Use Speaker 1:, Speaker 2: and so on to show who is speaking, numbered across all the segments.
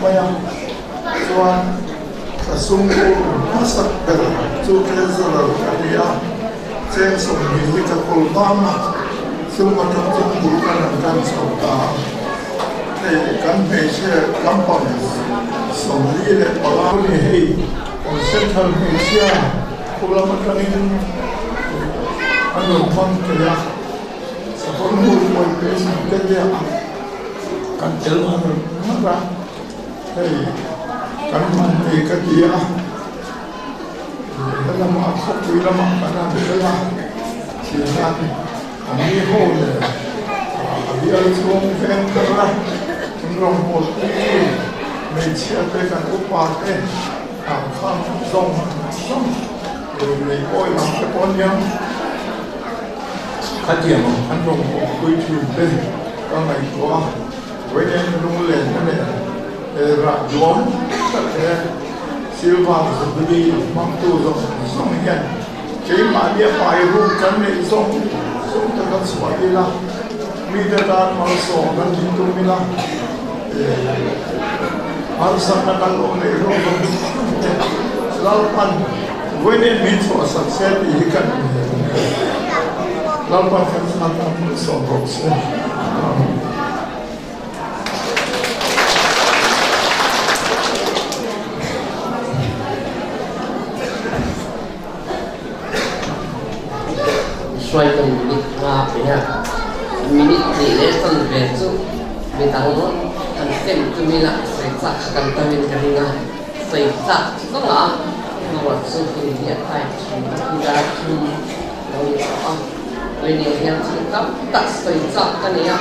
Speaker 1: mai a, chuan ka sum ur hmasak ber chu treasurer ka ni a, cheng 20 hi ka kawl bam a, sum atang chuan bul kan han tan chho ta a, hei kan hmeichhe lampang 45 ni hei kan central hmeichhia khu lam atangin a rawn hmang thei a. Sakawr hmur pawi pe sin te te a kan tel har har a, hei kan hman nei ka ti a, helamah khawpui lamah kan han tel a, thil hian a mi ho leh a bial chhung veng thar a, kan rawngbawlpui tu hmeichhia te kan upa te ah khan zawng zawng nei awi lam te pawh ania. Khatiang ang khan rawn awmpui thin te ka ngaihtuah a, vawiin lunglenna leh rah duam tak he Silver Jubilee hmangtu zawng zawng hian keimahnia pai ruk kan neih zawng zawng te kha chhuah ila, mite tan malsawm kan tih tum ila, harsatna kan lo neih hlawm zawng zawng te Lalpan Vawiin min chhuahsak se tih hi kan inhel a ni. Lalpa kan tan a hmuhsawm rawh se. Amen.
Speaker 2: Hruai kan minute nga pe a, minute hnih leh chanve chu midang an sem tumin a sawi chak kha kan tamin ka ring a. Sawi chak zawng a ruat chu hei hi a tai thin a ti dar thum lo ni tawh a, Vawinia hian thil tam tak sawi chak ka nei a,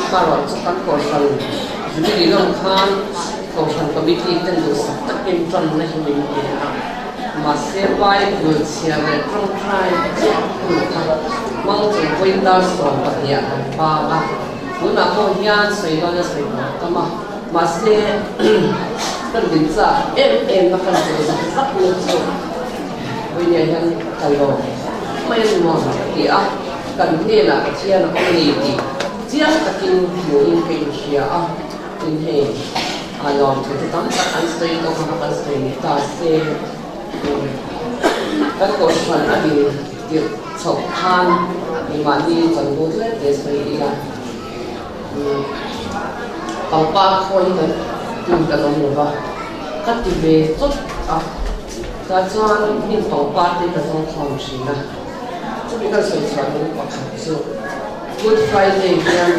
Speaker 2: hmaruat chu kan kohhran Jubilee lawng khan kohhran committee ten duhsak takin tanna hi min pe a, mahse Bible chhiar leh tawngtai chiah hun kha hmang chung pawhin dar 12 ah kan bang a, tunah pawh hian sawi dawn a sawi tawh tam a. Mahse, kan din chak em em na kan tur zak zak na chu Vawinia hian ka lawm mai a ni maw ti a, kan hnenah Pathian a awm a ni tih chiang takin hmuhin ka inhria a, tin hei a lawm thu te tam tak an sawi tawh kha kan sawi ni ta se, kan kohhran a din tirh chhoh khan mahni chanvo tlem te sawi ila. Pangpar khawi hi kan tun kan awm lo va, ka ti ve chawt a, tah chuan hnim pangpar te ka zawng khawm thin a, chumi kan sawi chhuah lung pakhat chu Good Friday hian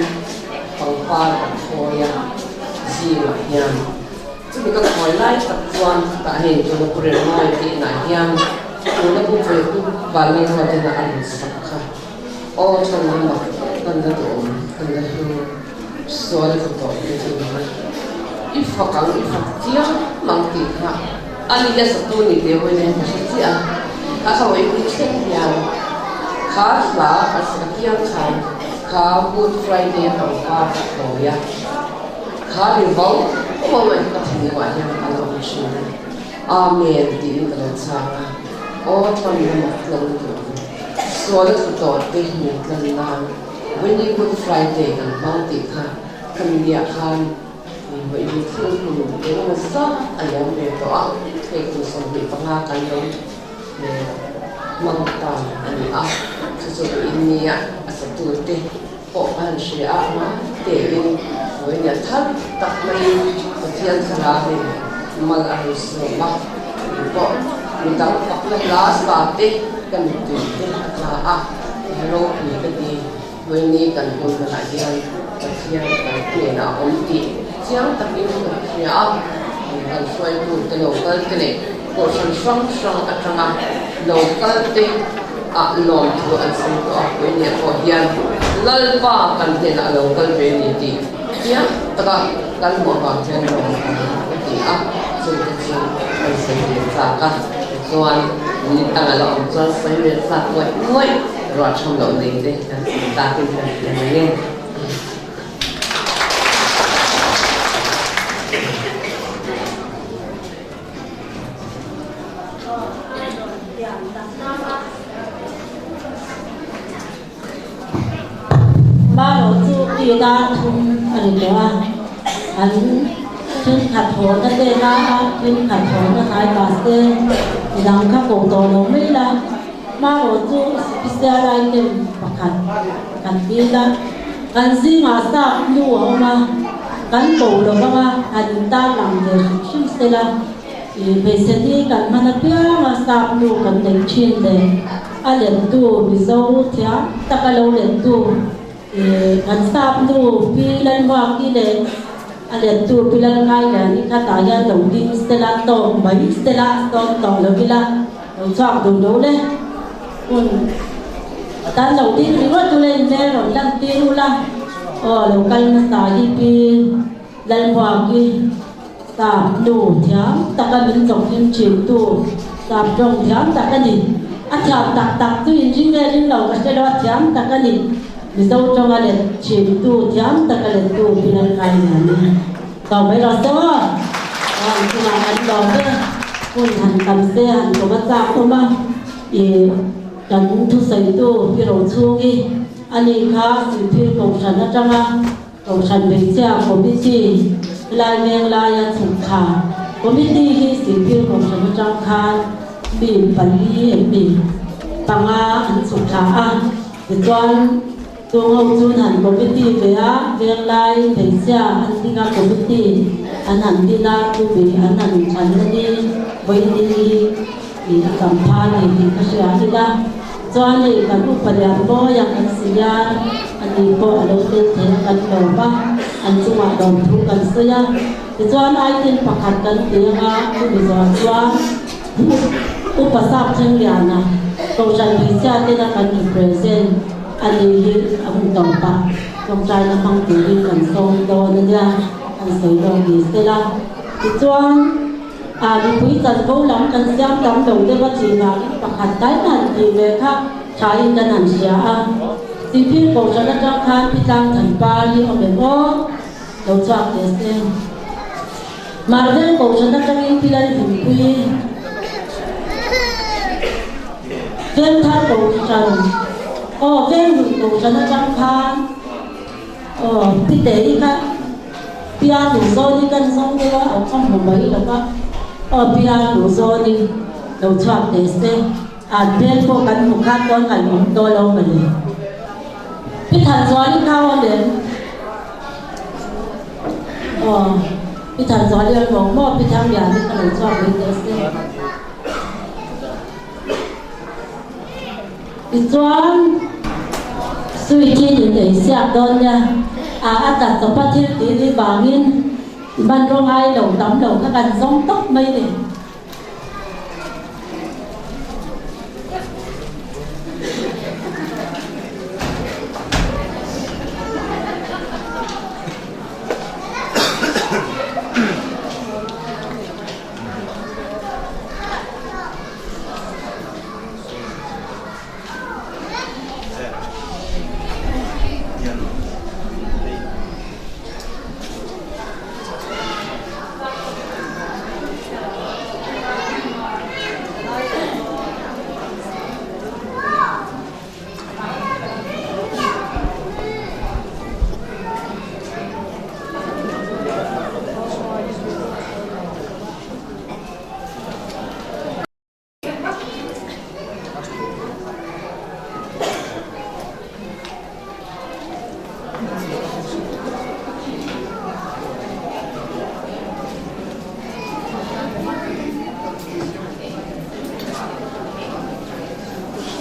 Speaker 2: pangpar kan khawi a, zingah hian chumi ka khawi lai tak chuan tah hei tuna pu Remawi te inah hian tuna pu Puipu Vanlalruata ina a rawn sak kha. Aw than na mak kan la duhawm kan la hlu sual ka tawh te chu ni a, i fak ang i fak chiang ang tih kha a ni a satu ni te hawi nen ka hre chiah a, kha kha hawi pui thleng hian kha hla a piang khan kha Good Friday a pangpar ka thlawi a, kha ri vau vau mai kha ka thinlungah hian a la awm thin a, Amen tiin ka lo chhang a, aw than na mak tlang na duhawm. Sual a tlu tawh te hmuh tlan nan Winnie Good Friday kan hmang tih kha khami niah khan vawi hnih thil hun eng emaw zat a liam ve tawh a, hei kum 25 kan lo hmang ta a ni a, chu chu vawiin nia a satu te pawh ka han hria a, hma tein vawiin thar tak maiin Pathian thlarau in mal a rawn sawm a, tih pawh mi dang fakna hla sa te ka mittui te a tla a, ropui ka ti, vawiin kan hun hmanah hian Pathian kan hnenah a awm tih chiang takin ka hria a, kan hruaitu te lo kal te leh kohhran hrang hrang atanga lo kal te ah lawmthu an sawi tawh a, Puinia pawh hian Lalpa kan hnenah a lo kal ve a ni tih chiang taka kan hmuh avang hian lawm kan ka ti a, chungte chu kan sawi ve chak a, tichuan ni tang a la awm chuan sawi ve chak ngawih ngawih ruah tham loh nei te kan sawi takin kan hria mai e.
Speaker 3: Maro chu ti dar thum a ni tawh a, an. Thenkhat hawna te la a, thenkhat hawna hnai ta se, midang kha ko tawh lo mai la. Hmarawh chu special item pakhat kan dil a, kan zingah sap nu a awm a, kan ko lo vang a, han intar lang ve hrim hrim se la, ih hmeichhe ni kan hman apiang a sap nu kan neih thin leh a lettu Mizo thiam taka lo lettu ih kan sap nu Pi Lalhmuaki leh a lettu Pi Lalngailiani kha tah hian lo ding se la, tawk mai se la, sawm tawh lo ila. Lo chhuak duh lo le. Hun tan lo ding ringawt ule in hmel rawn lan tir ula. Aw lo kal hmasa hi Pi Lalhmuaki sap nu thiam taka min chawk hlim thin tu sap tawng thiam tak a ni. A thiam tak tak chu in ring nge ring lo ka hre lo a thiam tak a ni. Mizo tawnga let thin tu thiam taka let tu Pi Lalkailiani. Tawh mai rawh se aw. Aw an chungah kan lawm e. Hun han tam se han kawm a chak awm a. I kan thusawitu hi ro chhung i a ni kha Sihphir Kohhran atanga Kohhran Hmeichhia Committee helai veng laia chhuk thla Committee hi Sihphir Kohhran atang khan mi pali em ni panga an chhuk thla a. Tichuan Chung ho chu an han committee ve a, venglai hmeichhia an ding a committee an han din a, chumi an han inthlan na ni vawiin hi ih a tam pha a ni tih ka hria ila. Chuan hei kan upa lian mawi a kan si hian a ni pawh a lo tel thei a kan lawm a, an chungah lawmthu kan sawi a. Tichuan item pakhat kan ti anga chumi zawh chuan Upa Sap Thengliana Kohhran hmeichhia tena kan represent a nih hi a hun tawp a, tawngtaina hmang turin kan sawm dawn a nia, an sawi dawn ni se la. Tichuan, ah mipui chanvo lam kan siam tam lo deuh a tih vangin pakhat tal han tih ve kha thain kan han hria a. Sihphir Kohhran atang khan Pitlang Thanpar hi awm em aw? Lo chhuak teh se. Marvel Kohhran atangin Pi Lalhimpuii Vengthar Kohhran aw Venglun Kohhran atang khan aw Pi Tei kha Pia Duhzawni kan zawng deuh a aw ka hmu mai lo va aw Pia Duhzawni lo chhuak teh se an hmel pawh kan hmu khan dawn han awm tawh lo mawle Pi Thanzuali kha aw lem. Aw, Pi Thanzuali a lawm maw? Pi Thangliani ka lo chhuak mai teh se. Tichuan, Sui khi in ei siak dawn nia, a a tla chawp a thil tih ni vangin hmanraw ngai lo tam lo kha kan zawng tawp mai ni.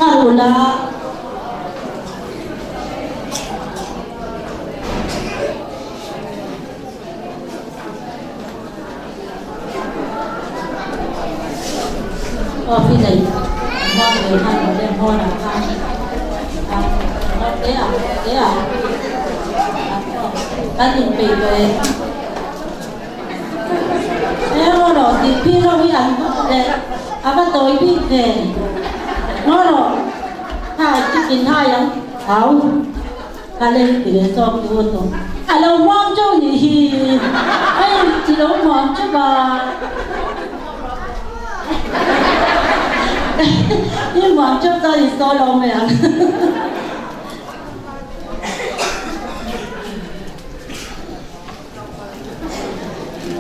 Speaker 3: Aruna Aw phi nei hmuak ve khan lo leh hmawn ah khan a hmuak te ah te ah kan inpeih tawh e e rawh tih phi ho hi an leh a va tawi bik ve ngaw rawh kha chicken hai ang au. Ka lei ti ve zawk i u tawh. A lo hmuam teuh nih hi. Hei i lo hmuam teuh a. I hmuam teuh chuan i sawi lo mai ang. A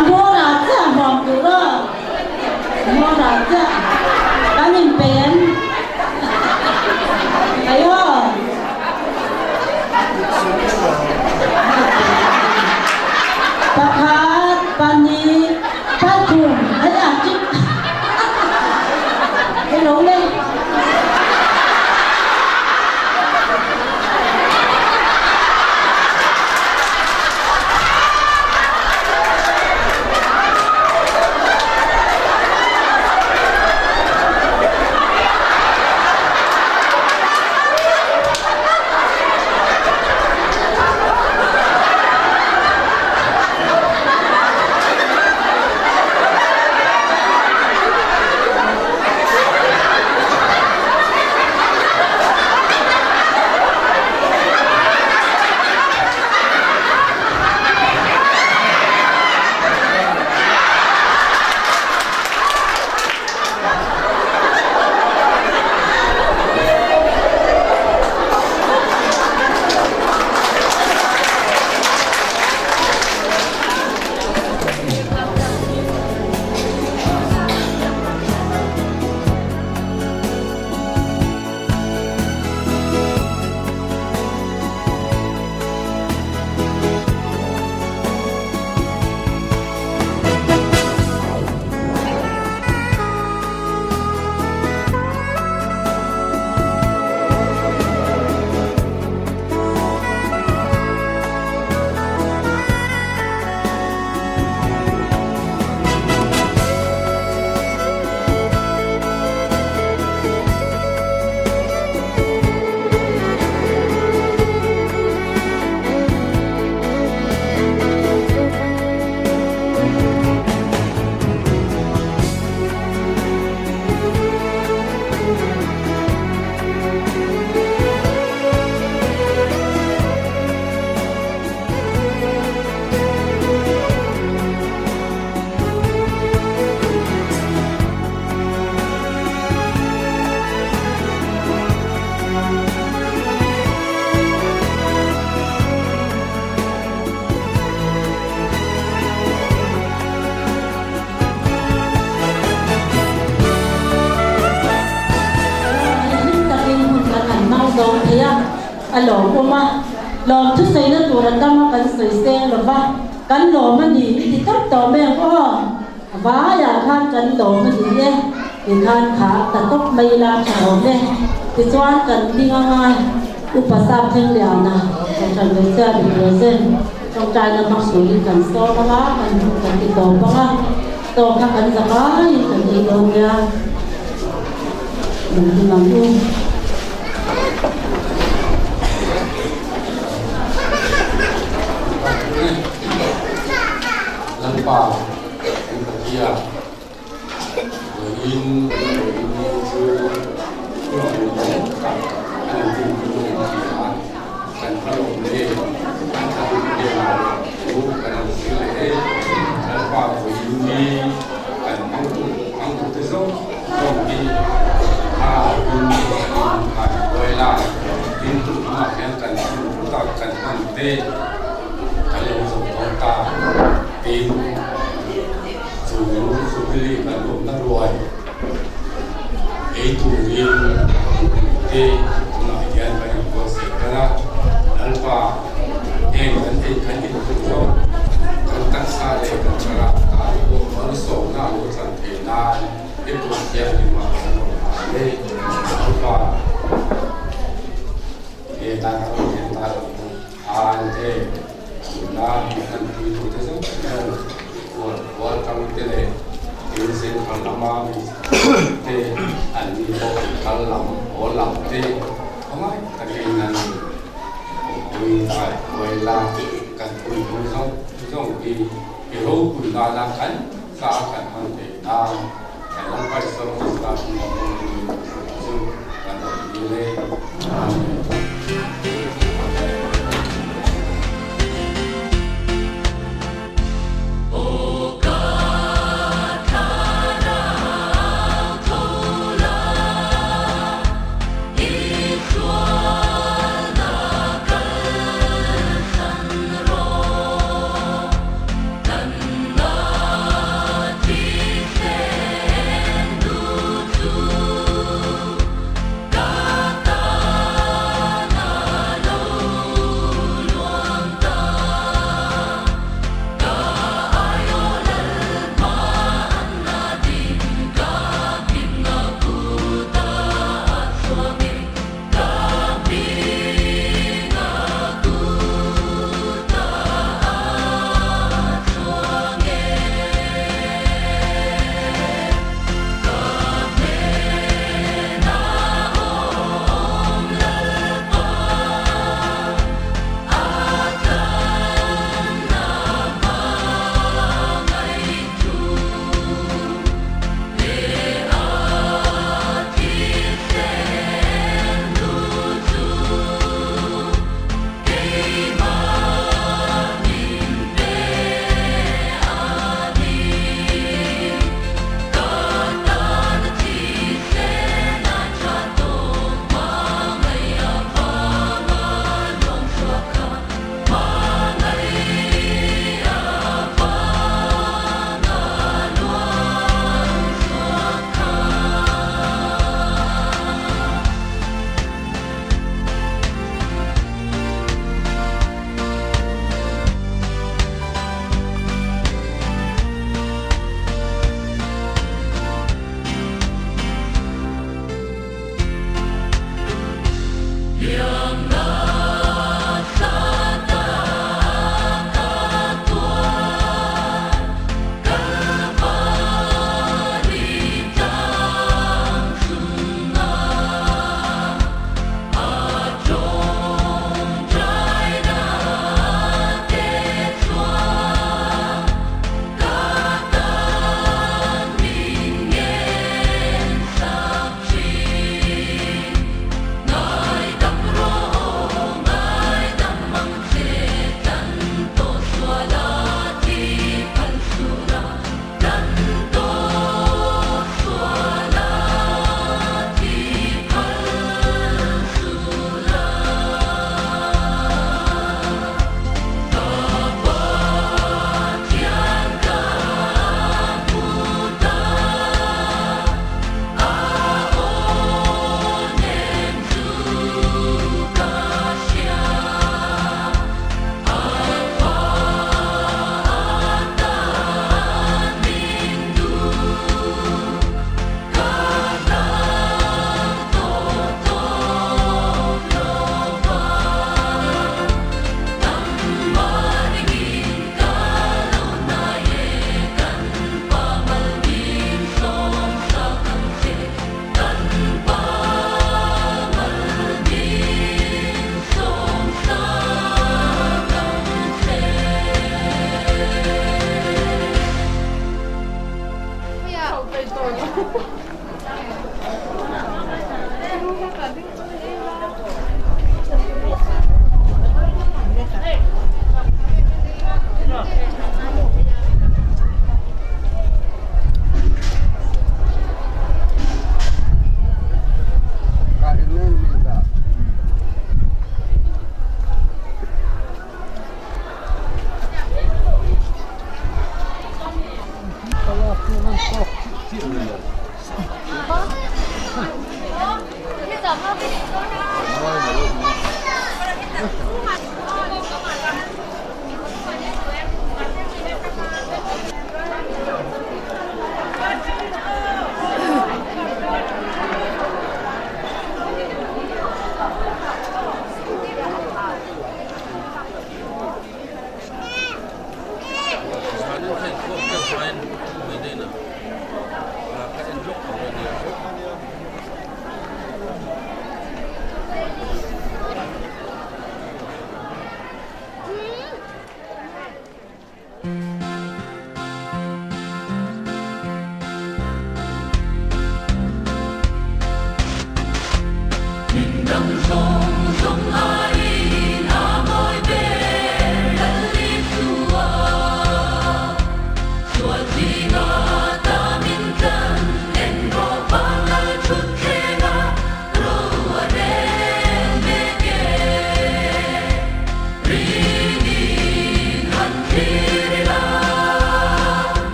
Speaker 3: hmawrah chiah hmuam tur aw. Hmawrah chiah kan inpeih em? Peih aw. Pakhat, pahnih, pathum, hei a chip. Hei lo le. Hlim takin hun kan han hmang zawng thei a, a lawmawm a. Lawm thusaina tur a tam a kan sawi seng lo va, kan lawm a ni i ti tawp tawh mai ang aw. A vaiah khan kan lawm a ni e ti khan kha ta tawp mai ila tha awm e. Tichuan kan ding anga Upa Sap Thengliana Kohhran Hmeichhia Represent tawngtaina hmang turin kan sawm anga kan hun kan ti tawp anga tawk kha kan za vaiin kan ei dawn nia. Kan ding ang u.
Speaker 4: Lalpa kan Pathian vawiin vawiin ni chu hun duhawm tak a ni hun chu a ni a, kan hma lawm le kan thla hun hnenah leh thu kan lo zir leh e. Lalpa vawiin ni kan hmang tu hmang tu te zawng zawng hi kha hun in kan buai la, tin tun hunah hian kan hun hlu tak kan hman te kan lo zawh dawn ta tin chu Jubilee kan awmna ruai ei turin te tunah hian kan inbuatsaih tan a, Lalpa heng kan ei kan intur zawk kan taksa leh kan thlarau tan pawh malsawmna a lo chan theih nan i kut thianghlimah kan rawn hlan e, Lalpa. He tan chuan hian ta lo pawh an te tuna mi han pui tu te zawng zawng kual kual tang te leh tin central lama mi te an ni pawh kal lam haw lam te khawngaih takin an awmpui tai huai la kan pui tu zawng zawng hi i ropui nana kan sa kan hman theih nan kan Lalpa Isua Krista hmingah pawhin chu kan rawn dil e. Amen.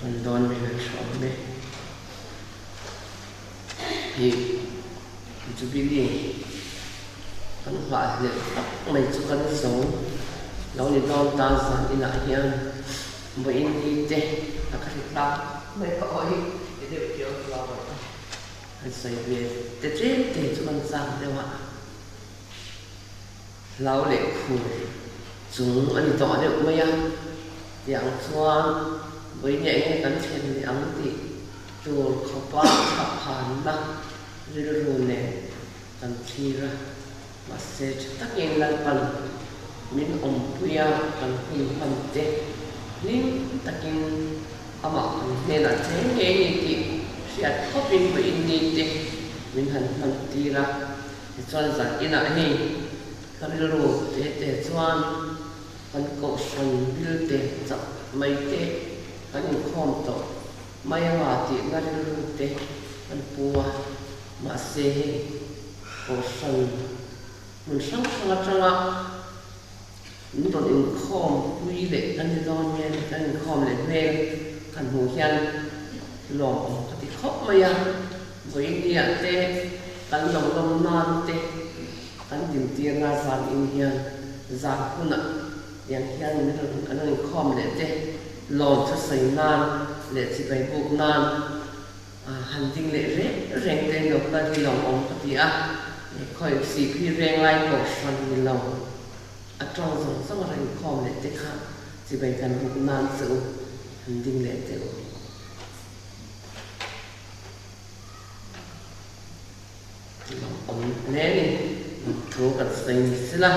Speaker 2: Ban dawn mai kan hre awm e. Hei Jubilee kan nghahhlelh tak mai chu kan zo lo ni dawn ta zan inah hian vawiin ni te a ka hre tlak mai ka aw hi ti deuh tiau tiau a han sawi ve te tlem te chu kan chak deuh a. Hlau leh khur chung a ni tawh deuh mai a, tiang chuan vawinia enge kan thlen leh ang tih tur khawpa thlaphanna rilru nen kan thlir a, mahse tha takin Lalpan min awmpui a, kan hun hman te hlim takin amah kan hnenah cheng ngei ni tih hriat khawpin vawiin ni te min han hman tir a. Tichuan zan inah hei ka rilru te te chuan kan kohhran bil te chak mai te kan inkhawm tawh mai anga tihna rilru te kan pu a, mahse hei kohhran hmun hrang hrang atanga min rawn inkhawm pui leh kan ni dawn nge kan inkhawm leh hmel kan hmuh hian lawmawm ka ti khawp mai a. Vawinia te kan lo lawm nan te kan dintirna zan in hian zan hunah tiang hian min rawn an rawn inkhawm leh te lawm thusawi nan leh chibai buk nan han ding leh reng reng te lo kal hi lawmawm ka ti a, khawi sihphi reng lai kohhran ni lo a tawng zawng zawng a rawn inkhawm leh te kha chibai kan buk nan che u han ding leh teh u. Lawmawm hle a ni. Thu kan sawi ni sela,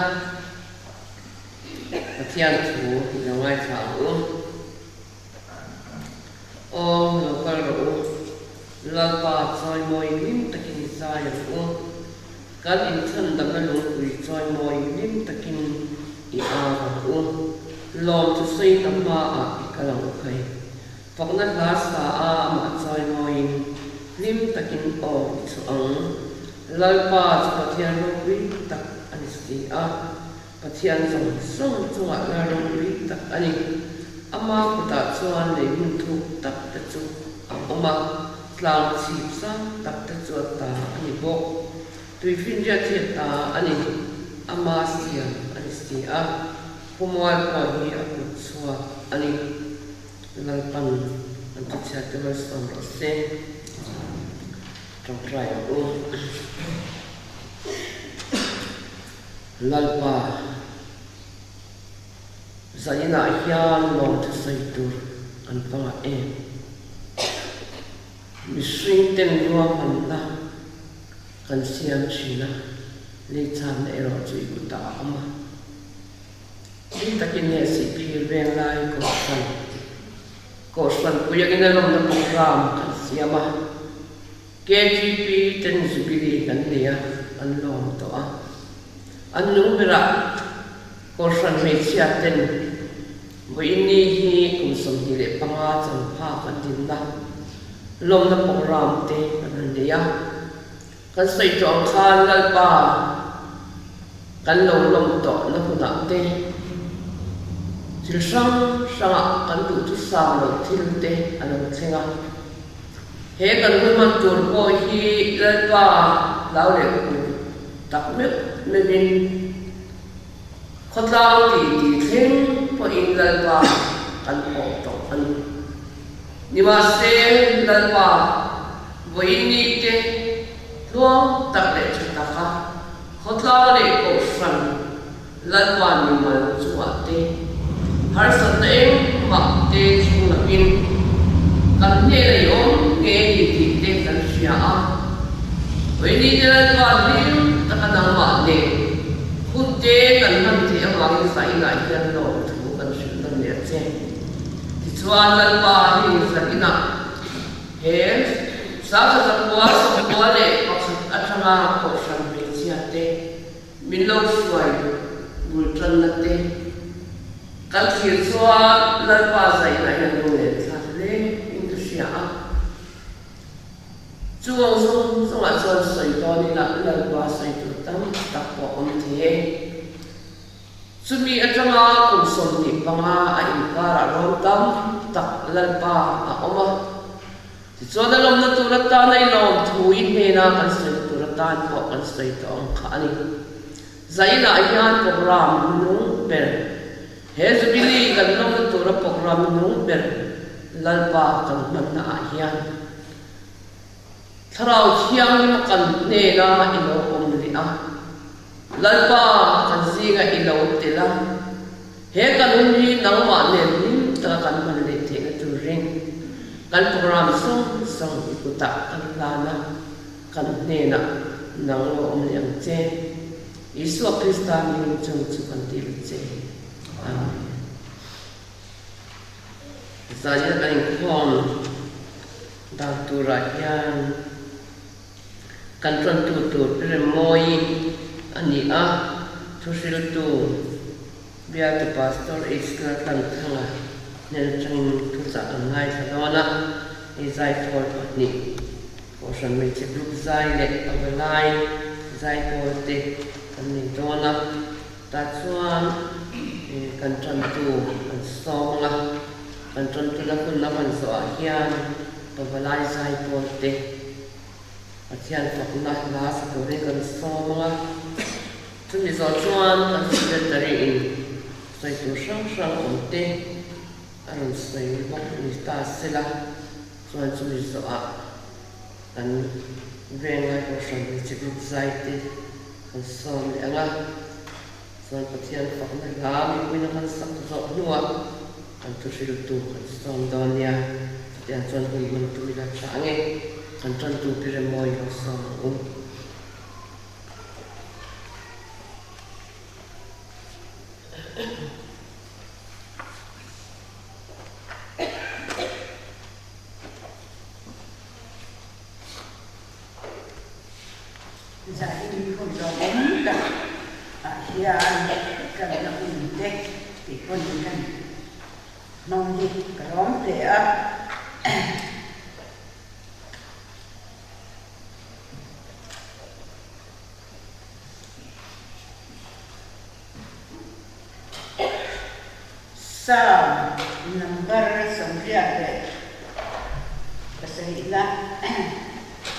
Speaker 2: Pathian thu i lo ngaithla ang u. Aw, lo kal rawh u, Lalpa chawimawi hlim takin i zai ang u. Kan inchhandamna lungpui chawimawi hlim takin i au ang u. Lawm chu sawi ka hmaah i kal ang u khai. Fakna hla sa a amah chawimawiin hlim takin aw i chhuah ang. Lalpa chu Pathian ropui tak a ni si a, Pathian zawng zawng chungah la ropui tak a ni. Ama kutah chuan lei hmun thuk tak te chu a awm a, tlang chhip sang tak te chu a ta a ni bawk. Tuifinriat hi a ta a ni, ama siam a ni si a, khawmual pawh hi a kut chhuak a ni. Lalpan an thuchhiat te malsawm rawh se. Tawngtai ang u. Lalpa, zaninah hian lawm thusawi tur kan va ngah em? Mihring ten ruahmanna kan siam thin a, leichhanna erawh chu i kutah a awm a. Thil takin nge Sihphir veng lai Kohhran Kohhran puiangin a lawmna programme kan siam a, KTP ten Jubilee kan nei a, an lawm tawh a. An nung berah Kohhran hmeichhia ten vawiin ni hi kum 25 chanpha kan dinna lawmna programme te kan han nei a. Kan sawi tawh ang khan Lalpa kan lo lawm tawhna hunah te thil hrang hrangah kan duhthusam loh thil te a lo thleng a. He kan hun hman tur pawh hi Lalpa hlau leh kum tak meuh meuhin khawtlang ti ti thleng pawhin Lalpa kan awh tawh a ni. Nimahse, Lalpa, vawiin ni te tluang tak leh tha taka khawtlang leh kohhran Lalpa mimal chungah te harsatna engmah te thleng lovin kan hnenah i awm nge ni tih te kan hria a. Vawiin ni te Lalpa hlim taka nangmah nen hun te kan hman theih avangin zainah hian lawmthu kan hrilh nawn leh a che. Tichuan Lalpa hi zaninah he 1991 atanga Kohhran hmeichhia te min lo hruai bul tanna te kan thlir chuan Lalpa zainah hian lunglen thlak hle in ka hria a. Chu ang zawng zawngah chuan sawi dawn ila Lalpa sawi tur tam tak pawh awm thei e. Chumi atanga kum 25 a inkarah rawn tam tak Lalpa a awm a. Tichuan a lawmna tur atana i lawm thu i hnena kan sawi tur atan pawh kan sawi tawh ang kha a ni. Zainah hian programme nung ber, he Jubilee kan lawmna tura programme nung ber Lalpa kan hmanna ah hian Thlarau Thianghlim a kan hnena i lo awm leh a. Lalpa, kan zingah i lo tel a, he kan hun hi nangmah nen hlim taka kan hman leh theihna turin kan programme zawng zawng i kutah kan hlan a, kan hnenah nang lo awm leh ang che. Isua Krista hmingin chung chu kan dil che. Amen. Zanin kan inkhawm dan turah hian Kan ṭantu tur Pi Remmawi a ni a, thuhriltu bialtu Pastor H. Laltlanthanga hnen aṭangin thuchah kan ngaithla dawn a, hei zaipawl pahnih, Kohhran Hmeichhe Group zai leh Pavalai zaipawl te kan nei dawn a, tah chuan kan ṭantu kan sawm ang a, kan ṭantuna hun a hman zawhah hian Pavalai zaipawl te Pathian fakna hla sa turin kan sawm ang a, chumi zawh chuan kan secretary in sawi tur hrang hrang awm te a rawn sawi bawk ni ta sela, chuan chumi zawhah kan venglai kohhran hmeichhe group zai te kan sawm leh ang a, chuan Pathian fakna hla mipuina kan sak zawh hnuah kan thuhriltu kan sawm dawn nia, chutiang chuan hun hman tum ila tha ang e, kan tantu pi Remawi lo sawm ang u.
Speaker 5: Zahin hun lawmawm tak ah hian tlanna hun te tih pawn kan hmang hi ka lawm hle a. Psalm number 87na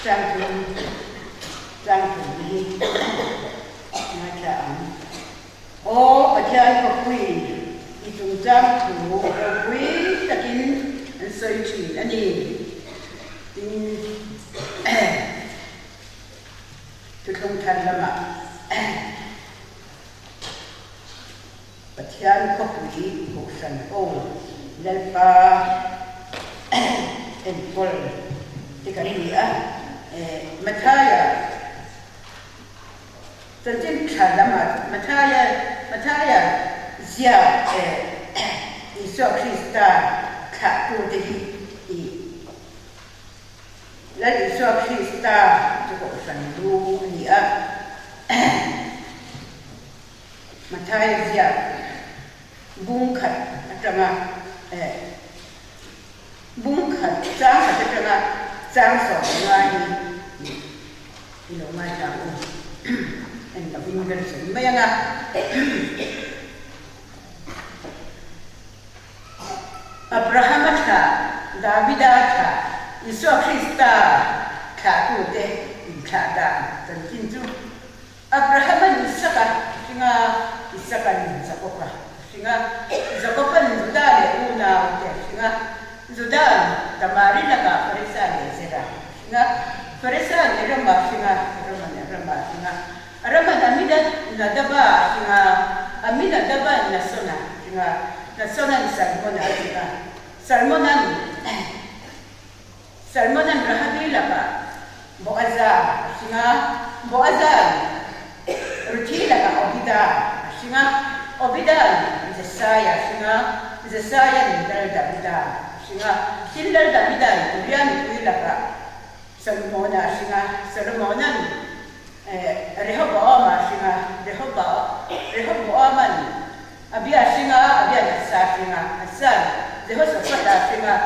Speaker 5: chang thum chang thum hi ngaithla ang. Aw Pathian khawpui, i chungchang thu ropui takin an sawi thin a ni. Tin. Thuthlung thar lamah Pathian khawpui Kohhran ho Lalpa enkawl te kan ni a, Mathaia chanchin tha lamah Mathaia Mathaia ziak Isua Krista thlahtute hi i Lal Isua Krista chu Kohhran lu a ni a. Mathaia ziak bung khat atanga bung khat chang khat atanga chang 15 hi i lo ngaithla ang u. En lovin kan sawi mai ang a. Abrahama thlah, Davida thlah, Isua Krista thlahtute inthlah dan chanchin chu Abrahama'n Isaka hring a, Isaka'n Jakoba hring a, Jakoba'n Juda leh unaute a hring a, Juda'n Tamari lakah Faresa leh Zera a hring a, Faresa'n Erama hring a, Erama'n Arama a hring a, Rama'n Aminadaba a hring a, Aminadaba'n Nasona a hring a, Nasona'n Salmona a hring a, Salmona'n Salmona'n Rahabi lakah Boaza a hring a, Boaza'n Ruthi lakah Obida a hring a, Obida'n Jesaia a hring a, Jesaia'n Lal Davida a hring a, tin Lal Davida'n Uria nupui lakah Solomona a hring a, Solomona'n Rehoboama a hring a, Rehoboama'n Abia a hring a, Abia'n Asa a hring a, Asa'n Jehoshaphat a hring a.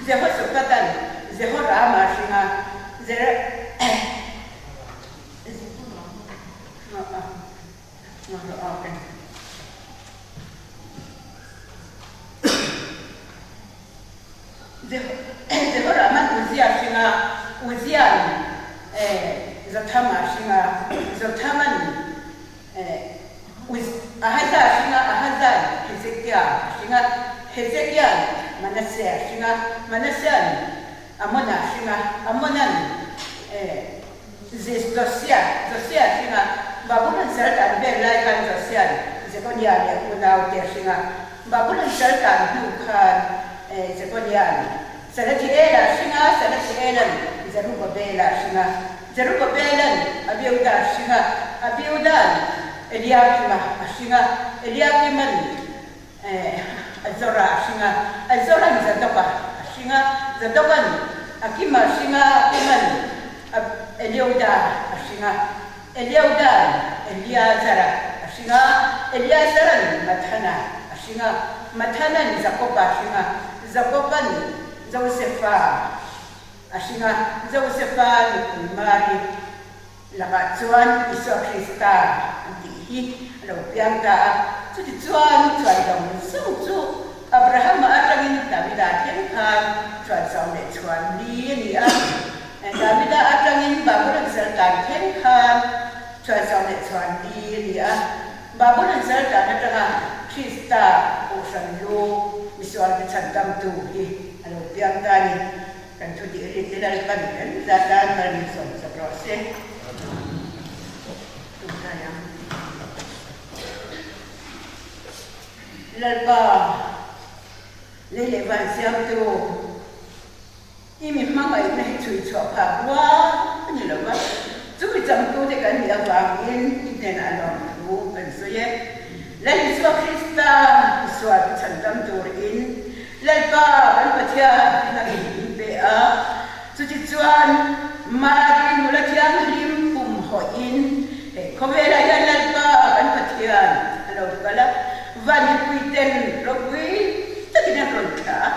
Speaker 5: Jehoshaphat-a'n Jehorama a hring a, Jehoram-a'n Uzia a hring a, Uzia'n Jothama a hring a, Jothama'n Ahaza a hring a, Ahaza'n Hezekia a hring a, Hezekia'n Manase a hring a, Manasea'n Amona a hring a, Amona'n Josia Josia a hring a, Babulon sal tan vel lai khan Josia'n Jekonia leh unaute a hring a, Babulon sal tan hnu khan Jekonia'n Salathiela a hring a, Salathiela'n Zerubabela a hring a, Zerubabela'n Abiuda a hring a, Abiuda'n Eliakima a hring a, Eliakima'n Azora a hring a, Azora'n Zadoka a hring a, Zadoka'n Akima a hring a, Akima'n Eliuda a hring a, Eliuda'n Eliazara a hring a, Eliazara'n Mathana a hring a, Mathana'n Jakoba a hring a, Jakoba'n Josefa a hring a, Josefa nupui Mari lakah chuan Isua Krista an tih hi a lo piang ta a. Chutichuan chuan zawng zawng chu Abrahama atangin Davida thleng khan chuan 14 a ni a. Davida atangin Babulon saltan thleng khan chuan 14 a ni a. Babulon saltan atanga Krista Kohhran lu misualte chhandamtu hi a lo piang ta a ni. Kan thu tih rit te Lalpan kan za tan mal min sawm sak rawh se. Tumtai ang. Lalpa, lei leh van siamtu, i mi hmangaihna hi chhui chhuah phak rual a ni lo va, chumi changtute kan nih avangin i hnenah lawmthu kan sawi e. Lal Isua Krista, i sual chhandam turin. Tichuan, Mari nula thianghlim pum hawhin he khawvelah hian Lalpa kan Pathian a lo kal a, van mipuiten ropui takin an rawn thlah a.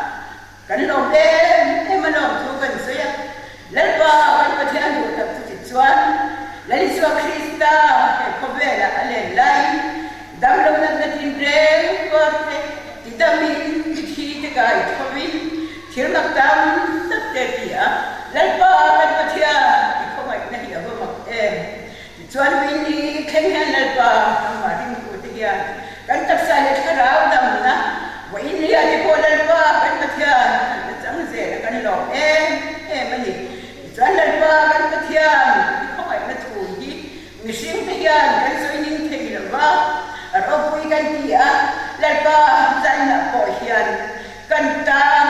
Speaker 5: Kan lawm em em a lawm thu kan sawi a, Lalpa kan Pathian duh tak chu tichuan Lal Isua Krista he khawvelah a len laiin damlo natna tinreng tuar te tidamin i thi te kai thovin thil mak tam tak te ti a, Lalpa kan Pathian i khawngaihna hi a va mak em. Tichuan Winnie thleng hian Lalpa amah ringtute hian kan taksa leh thlarau damna vawiin nia te pawh Lalpa kan Pathian kan la chang zel a kan lawm em em a ni. Tichuan Lalpa kan Pathian i khawngaihna thu hi mihringte hian kan sawi ning thei lo va, a ropui kan ti a, Lalpa zainah pawh hian kan tan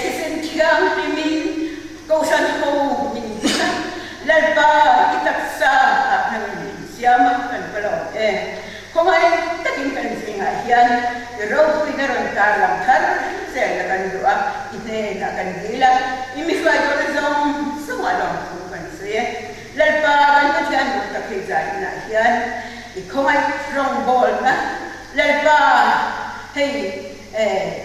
Speaker 5: thisen thianghlimin Kohhran ho min hmun a, Lalpa i taksa ah nang in min siam a, kan va lawm e. Khawngaih takin kan zingah hian i ropuina rawn tar lang thar zel na kan duh a, i hnenah kan dil a, i mi hruaitawhna zawng zawngah lawmthu kan sawi e. Lalpa kan Pathian duh tak hei zai inah hian i khawngaih rawngbawlna Lalpa hei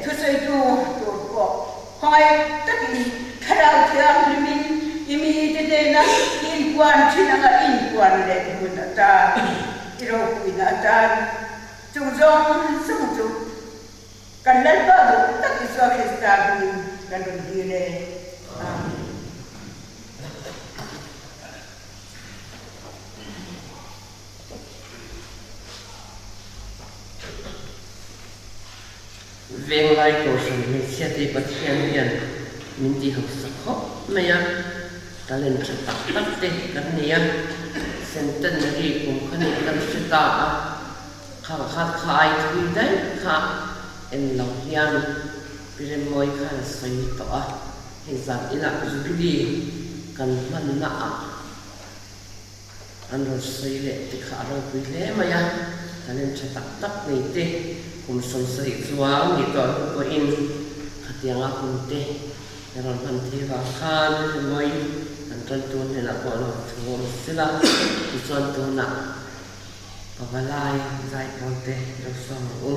Speaker 5: thusawitu tur pawh Khawngaih takin Thlarau Thianghlimin i mite hnena i inpuan thin anga i inpuan leh hmun atan, i ropuina atan, chung zawng zawng chu kan Lalpa duh tak Isua Krista hmingin kan rawn dil e. Amen.
Speaker 2: Venglai Kohhran hmeichhia te Pathian hian min ti hausa khawp mai a, talent tha tak tak te kan nei a, centenary kum kha nih kan hre ta a, kha kha kha ai thui daih kha en lo hian Pi Remmawi khan a sawi tawh a, hei zan inah Jubilee kan hmanna ah An rawn sawi leh te kha a ropui hle mai a, talent tha tak tak nei te kum 70 chuang ni tawh hnu pawhin khatianga hun te i rawn hman thei vang khan rimawi kan tan tur hnenah pawh lo thu awm sela, tichuan tunah pavalai zaipawl te lo sawm ang u.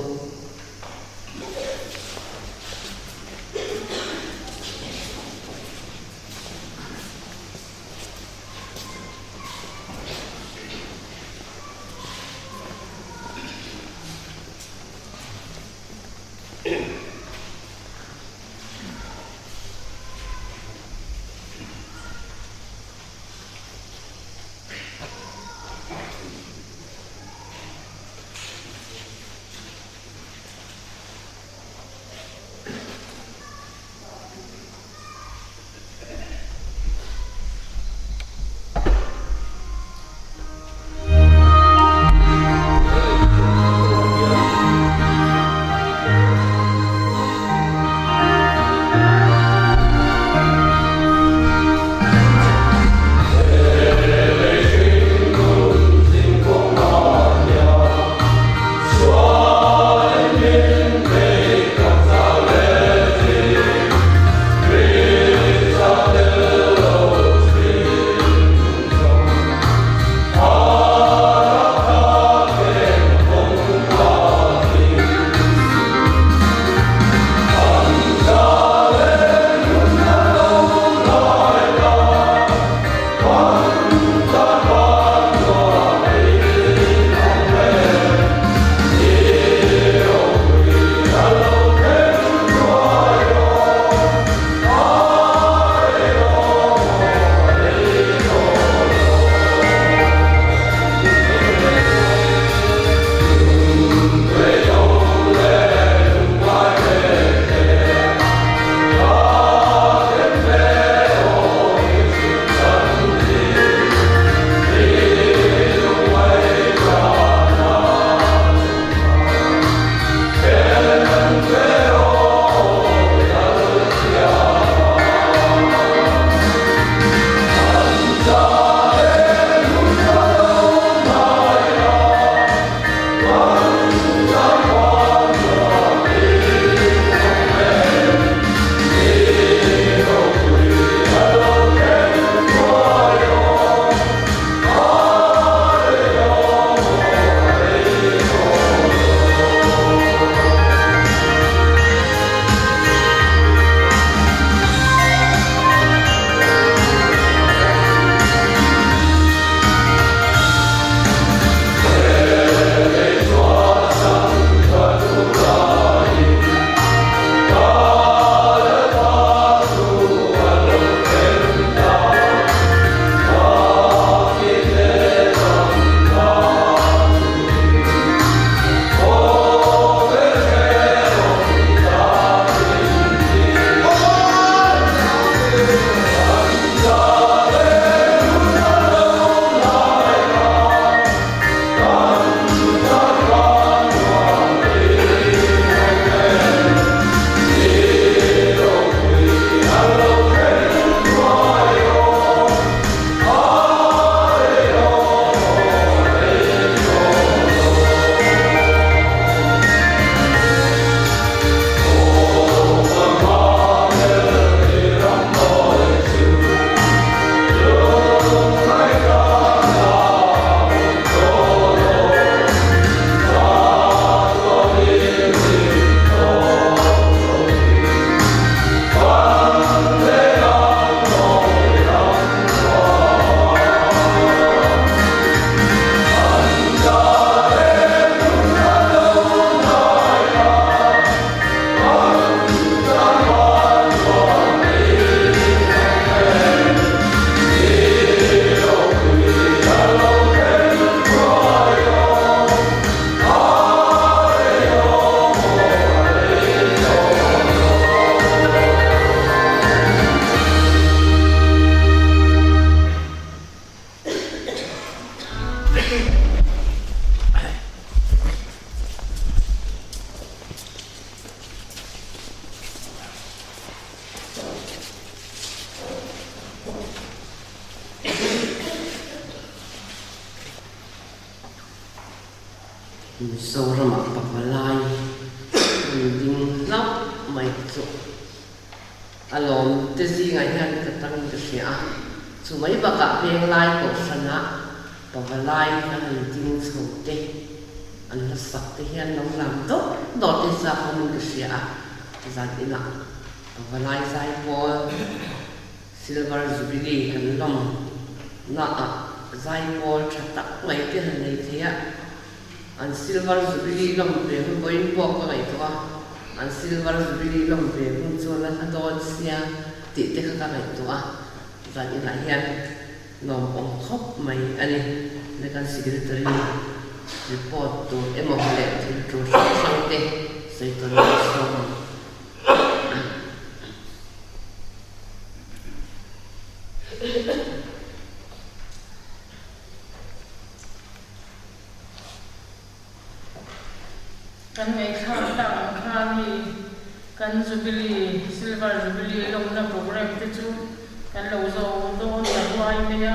Speaker 2: Mizoramah pavalai an ding hlauh mai chu a lawm te zingah hian ka tang ka hria a, chu mai bakah Venglai kohhranah pavalai an han ding chho te, an hlasak te hian lo lam dawt dawt te chak awmin ka hria a, zan inah pavalai zaipawl Silver Jubilee kan lawm naah zaipawl tha tak mai te han nei thei a, an Silver Jubilee lawm ve hun pawhin pawh ka ngaihtuah a, an Silver Jubilee lawm ve hun chu la hla dawn sia tih te kha ka ngaihtuah a, zan inah hian lawmawm khawp mai a ni. Le kan Secretary report tur emaw leh thil tul hrang hrang te sawi tawn leh sawm ang.
Speaker 6: Kan ngaihthlak tak ang khan hei kan Jubilee, Silver Jubilee lawmna programme te chu kan lo zo dawn ta ruai mai a,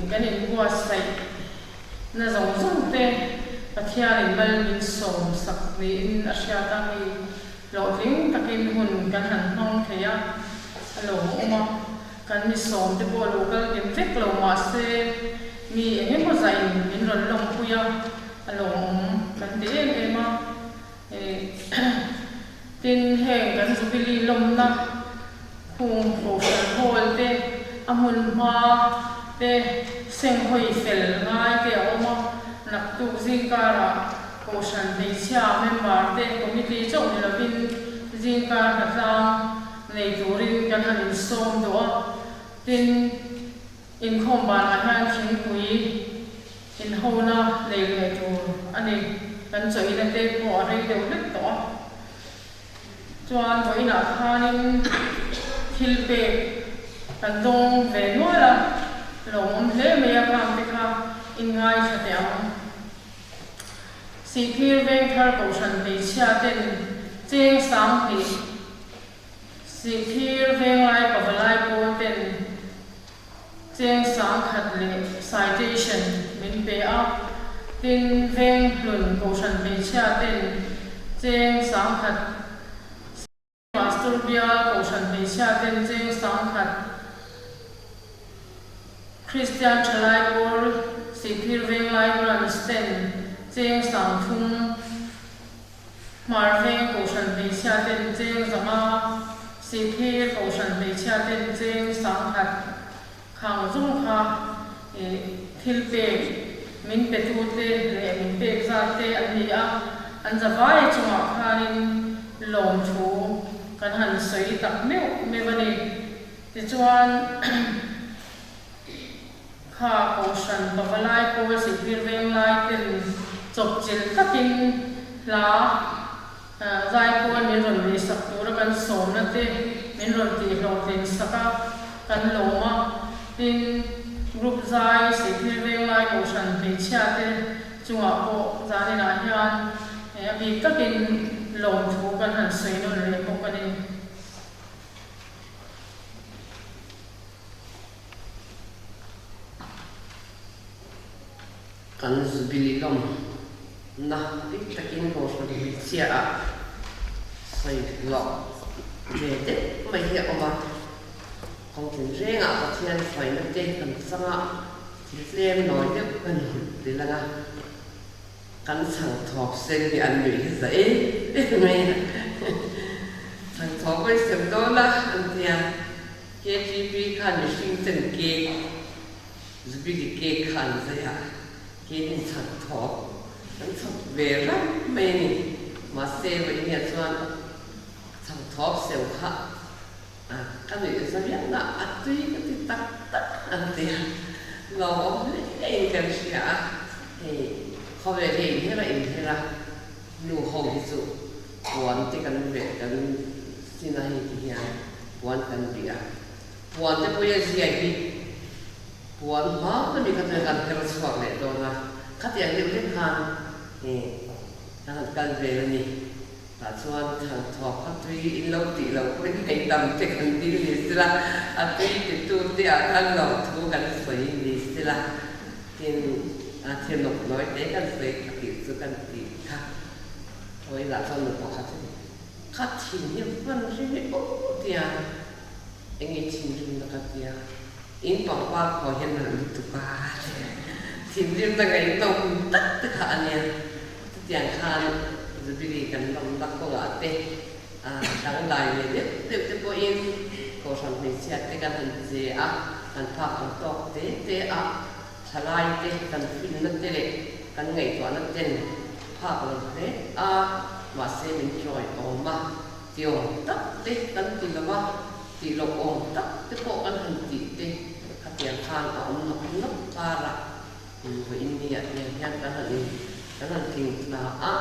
Speaker 6: kan inbuatsaih na zawng zawng te Pathianin mal min sawm sak niin a hriat a, hei hlawhtling takin hun kan han hmang thei a, a lawmawm a. Kan mi sawm te pawh lo kal kim vek lo mah se mi eng emaw zain min rawn lawmpui a, a lawmawm kan ti em em a. Tin, heng kan Jubilee lawmna khung Kohhran Hall te, a hmun hma te senghawi fel ngai te a awm a, naktuk zingkarah Kohhran hmeichhia member te committee chauh ni lovin zingkar hnatlang nei turin kan han insawm duh a, tin, inkhawm banah hian thingpui inhona nei leh tur a ni. Kan chawina te pawh a rei deuh hlek tawh a, chuan vawiinah khanin thil pek kan dawng ve nual a, lawmawm hle mai a khangte kha inngaithla teh ang. Sihphir Vengthar Kohhran hmeichhia ten cheng 2000 Sihphir Venglai Pavalai pawl ten cheng 1000 leh citation min pe a, tin Venghlun Kohhran hmeichhia ten cheng 1000 Pastor Bial Kohhran hmeichhia ten cheng 10,000 Kristian Thalai Pawl Sihphir Venglai Branch ten cheng 30,000 Hmar Veng Kohhran hmeichhia ten cheng 500 Sihphir Kohhran hmeichhia ten cheng 10,000 khang zawng kha thil pek min petute leh min pek zat te an ni a, an zavai chungah khanin lawmthu kan han sawi tak meuh meuh a ni. Tichuan, kha Kohhran Pavalai Pawl Sihphir Venglai ten chawpchilh takin hla Zaipawl min rawn lihsak tura kan sawmna te min rawn tihhlawhtlin sak a, kan lawm a. Tin, Group Zai Sihphir Venglai Kohhran hmeichhia te chungah pawh zaninah hian a bik takin lawmthu kan han sawi nawn leh bawk a ni.
Speaker 2: Kan Jubilee lawm na bik takin Kohhran hmeichhia ah sawi hlawh ve deuh mai hi a awm a, kawng tinrengah Pathian hruaina te kan changa thil tlem nawi deuh kan ti lang a, kan chhang thawk sen hi an nuih hi za em em mai a, chhang thawk pawh i sem dawn a an ti a, KTP khan mihring chen cake Jubilee cake kha an zai a, cake in chhak thawk an chhawp ve rang mai a ni. Mahse vawinia chuan chhak thawk seu kha ka nuih za viau na, a tui ka ti tak tak an ti a, lawmawm hle in kan hria a, hei khawvel hi inher a inher a, nu ho hi chu puan te kan veh kan sin a hei ti hian puan kan bih a. Puan te pawh i zia hi puan hma ta mi kha chuan kan her chhuak leh dawn a, khatiang deuh hlek khan kan han kal vel a ni. Tah chuan thlan thawk kha tui in lo tih loh pawhin hei tam te kan dil ni sela, a tui titu te ah khan lo thu kan sawi ni sela, tin a thil nawk nawi te kan sawi tih chu kan tih kha. Vawiinah chuan nu pakhat hi ka thin hi hman rim hi aw tia eng nge thinrimna ka tia in pangpar khaw hian nalh lutuk a tia thinrimna ngaihnawm tak te kha a nia. Chutiang khan Jubilee kan lawmna kawngah te dangdai ve deuh deuh te pawhin Kohhran hmeichhia te kan han che a, kan phak ang tawk te te a thalai te kan finna te leh kan ngaihtuahna ten phak lo hle a, mahse min chawi awm a, tiawm tak te kan ti lo a, tih loh awm tak te pawh kan han tih te khatiang khan a awm nawk nawk kar a. Vawiin ni ah hian hian kan han in kan han tling thla a,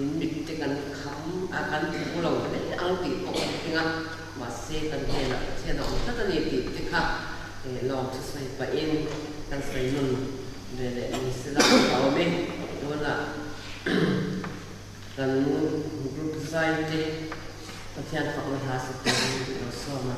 Speaker 2: in mit te kan kham a, kan thu lo hle ang tih pawh kan tling a, mahse kan hnenah Pathian a awm tlat a ni tih te kha lawm chu sawi pahin kan sawi nun ve leh ni sela a awm e. Tunah kan group zai te Pathian fakna hla sa turin lo sawm a.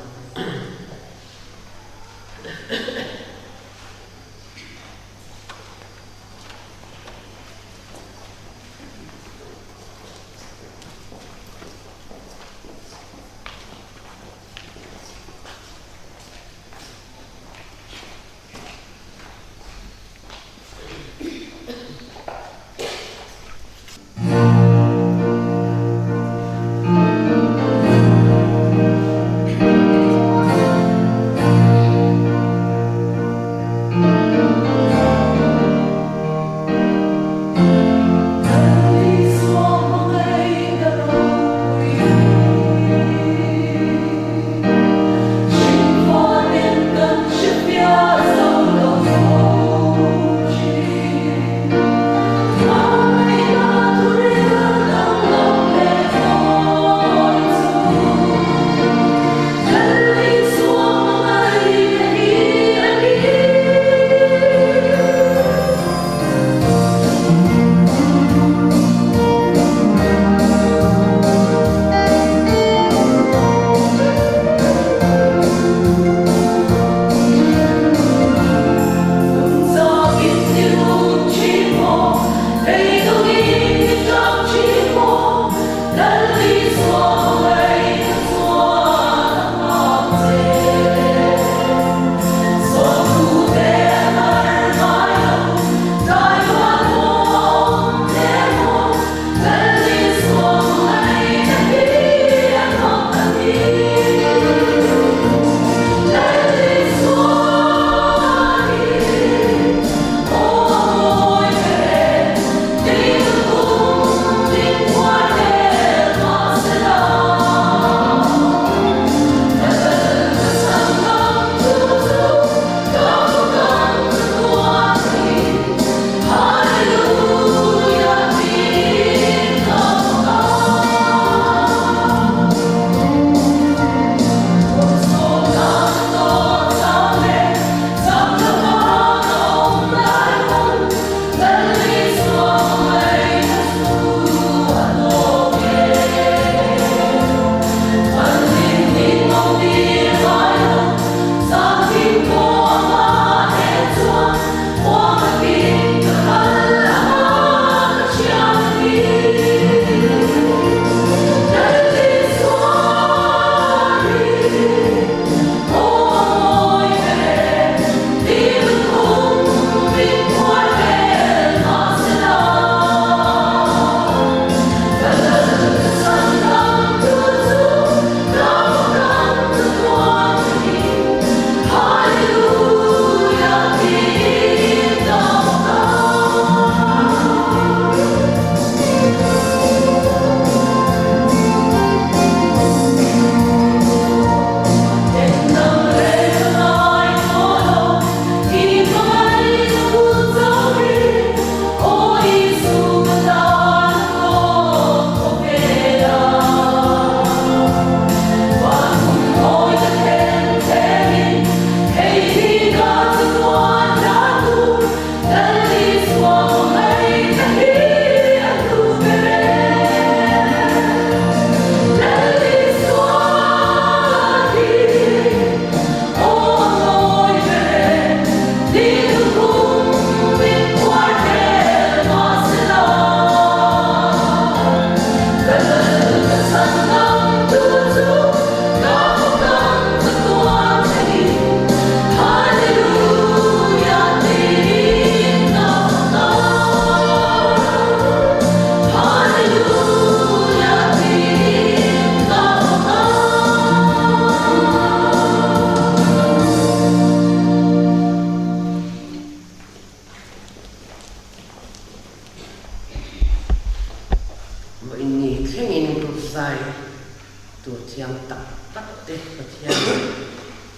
Speaker 2: tur thiam tak tak te Pathian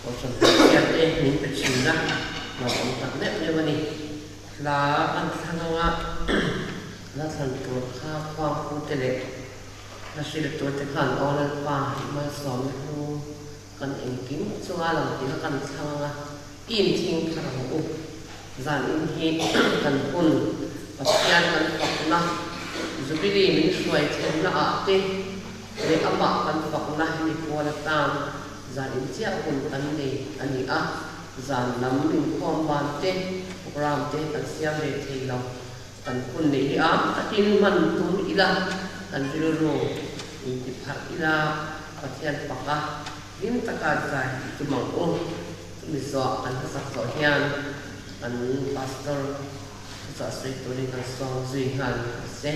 Speaker 2: Kohhran Pathian te min pe thin a, lawmawm tak meuh meuh a ni. Hla kan thlang anga hla thlan tur kha khuangpu te leh hla hrilh tur te khan aw Lalpa i malsawmna hnu kan engkim chunga lang tih kha kan thlang anga i inthing thar ang u. Zan in hi kan hun Pathian kan fakna Jubilee min hruai thlenna ah te leh amah kan fakna hemi pual atan zan in chiah hun kan nei a ni a. Zan lam inkhawm ban te program te kan siam ve thei lo. Kan hun neih hi a takin hman tum ila, kan rilru inti pharh ila, Pathian faka hlim taka zai tih tum ang u. Chumi zawh kan hmasak zawh hian kan Pastor thuchah sawi turin kan sawm zui nghal a se.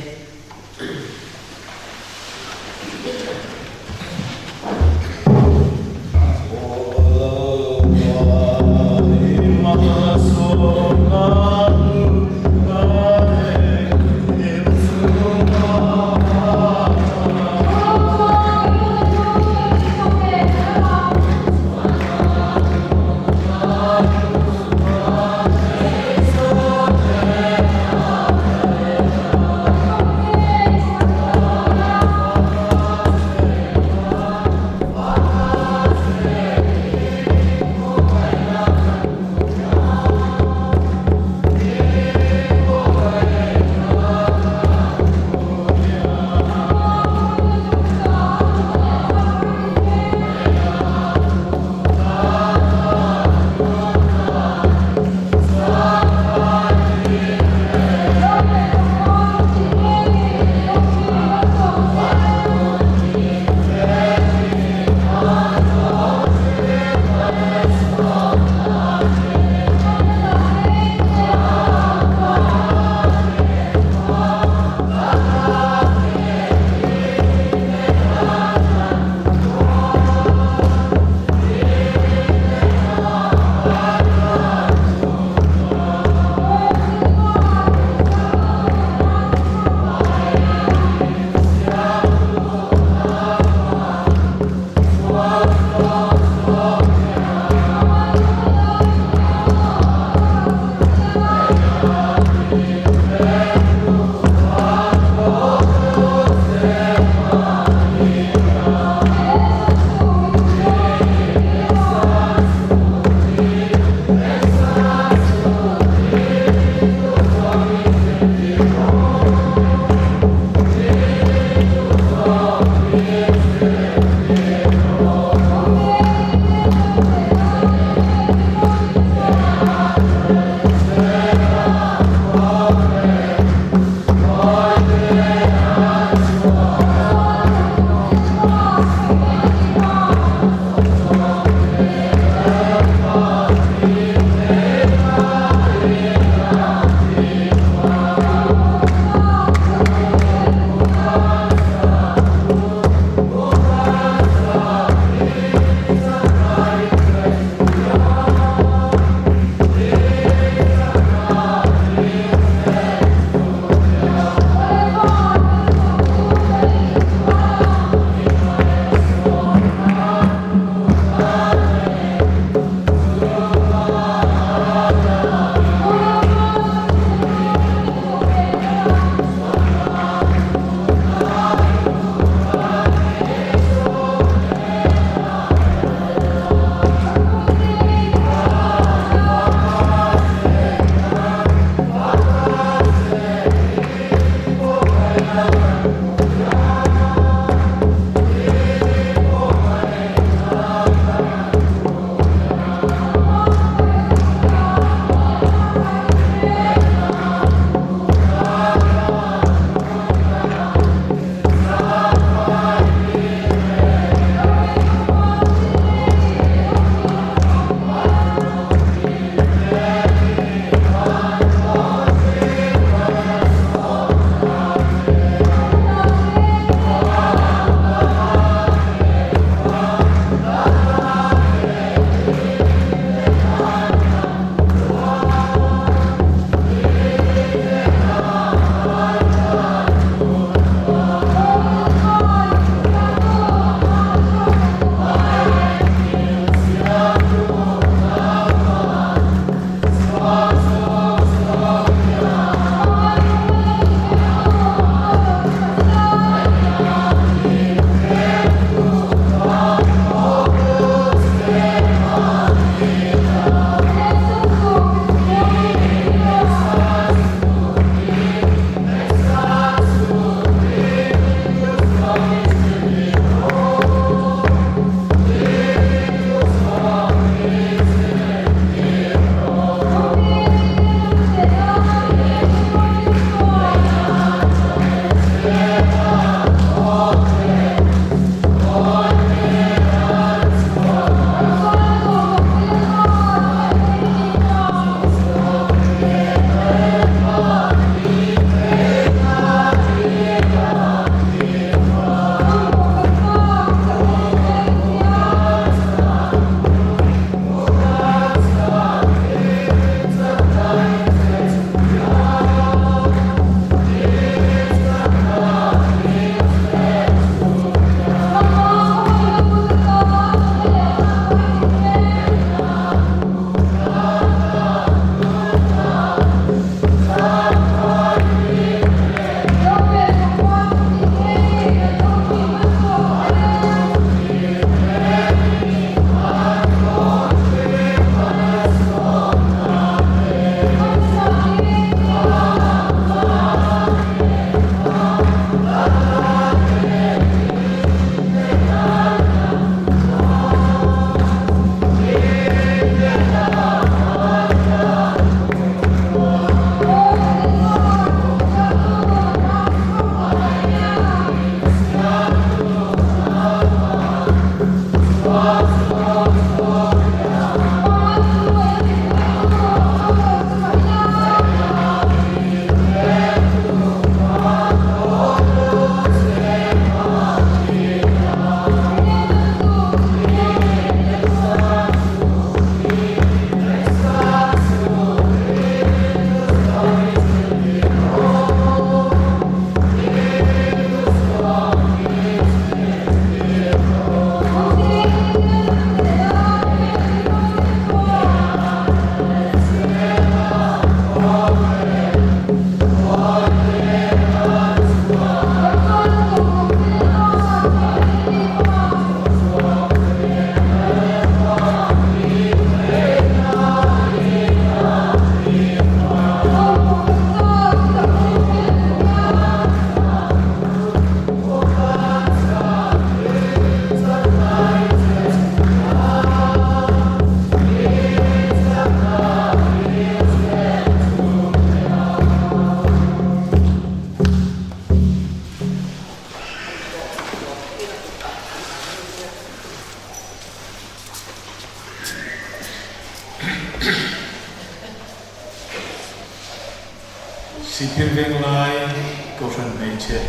Speaker 7: Sihphir Venglai Kohhran Hmeichhe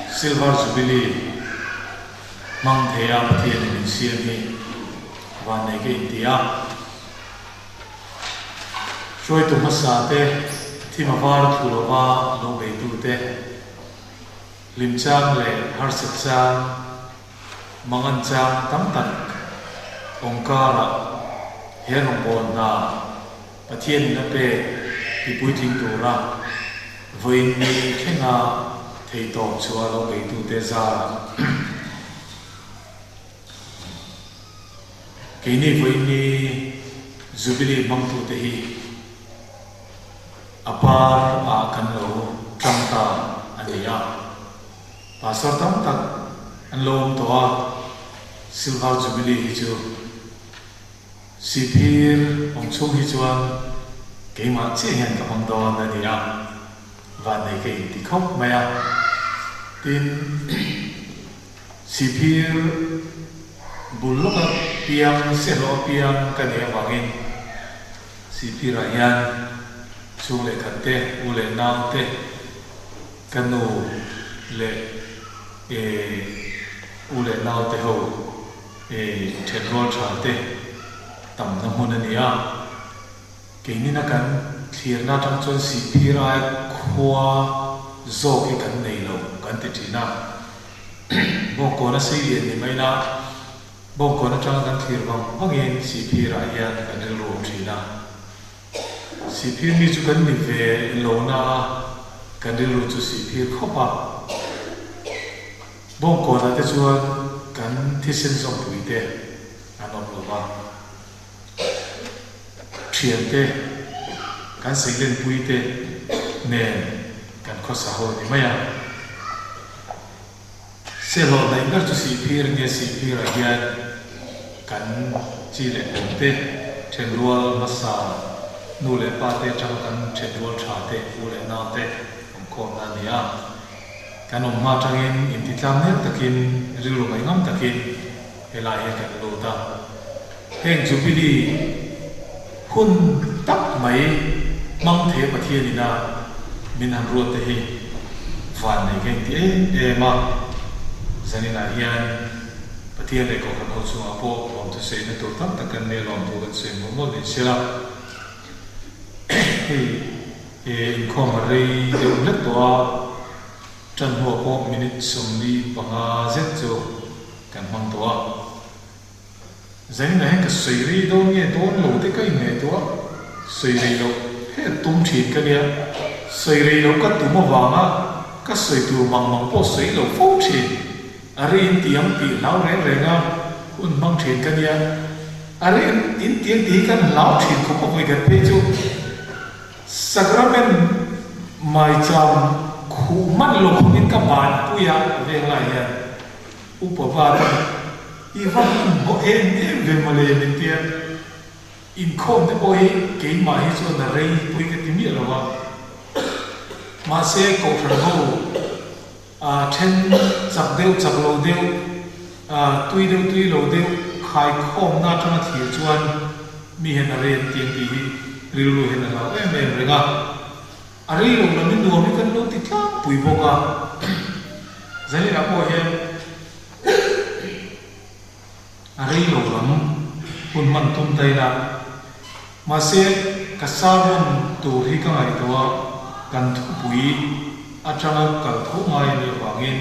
Speaker 7: Silver Jubilee hmang thei a Pathianin min siam hi vannei ka inti a. Hruaitu hmasa te, thim a var thlu lova lo beitu te, hlim chang leh harsat chang, mangan chang tam tak awm karah he rawngbâwl hna Pathianin a pek ti puitling tura vawiin ni thlenga theihtawp chhuah lo beitute zarah Keini vawiin Jubilee hmangtute hi a par ah kan lo tang ta a ni a. Pastor tam tak an lo awm tawh a, Silver Jubilee hi chu Sihphir awm chhung hi chuan keimah chiah hian ka hmang dawn a ni a, vannei ka inti khawp mai a. Tin. Sihphir bul lawka piang sehlawh apiang ka nih avangin Sihphirah hian chhung leh khat te, u leh nau te, ka nu leh e u leh nau te ho e thenrual tha te tamna hmun a ni a. Keinina kan thlirna atang chuan Sihphir ai khua zawk hi kan nei lo kan ti thin a. Bawngkawn a sei lian ni mai la, Bawngkawn atanga kan thlir vang vangin Sihphirah hian kan rilru awm thin a. Sihphir mi chu kan ni ve lo na a, kan rilru chu Sihphir khawp a. Bawngkawnah te chuan kan thisen zawmpui te an awm lo va. Thiante, kan seilenpuite nen kan khawsa ho ni mai a. Sehlawh hnaih ber chu Sihphir nge Sihphirah hian kan chi leh kum te, thenrual hmasa, nu leh pa te atanga kan thenrual tha te, u leh nau te awmkhawmna a ni a. Kan awm hma atangin intitlang nel takin, rilru ngaihngam takin helai hi kan lut a. Heng Jubilee hun tak mai hmang thei Pathian ina min han ruat te hi van nei ka inti em em a, zaninah hian Pathian leh Kohhran ho chungah pawh lawmthusaina tur tam tak kan nei a, lawmthu kan sawi mawlh mawlh ni sela. Hei inkhawm a rei deuh hlek tawh a, tan hnuah pawh minute 45 zet chu kan hmang tawh a. Zainah hian ka sawi rei dawn nge dawn lo te ka inngaihtuah sawi rei loh he tum thin ka nia, sawi rei loh ka tum avanga ka sawi tur mang mang pawh sawi lo fo thin, a rei in tiang tih hlau reng reng a hun hmang thin ka nia, a rei in tiang tih hi kan hlau thin khawp a vawi khat phei chu Sacrament maicham khuh hman lo khawpin ka banpui a venglai hian. Upa Vata, I va hmanhmawh em em ve mawle min tia, inkhawm te pawh hi keimah hi chuan a rei pui ka ti miah lo a. Mahse Kohhran ho a then chak deuh chak lo deuh, tui deuh tui lo deuh khaikhawmna atanga thlir chuan mi hian a rei an ti ang tih hi rilru hian a hlau em em reng a. A rei lo lam i nuam hi kan lo ti tlangpui bawk a, Zaninah pawh hian a rei lo lam hun hman tum ta ila, mahse ka sermon tur hi ka ngaihtuah a, kan thupui atanga kal tho ngai a nih avangin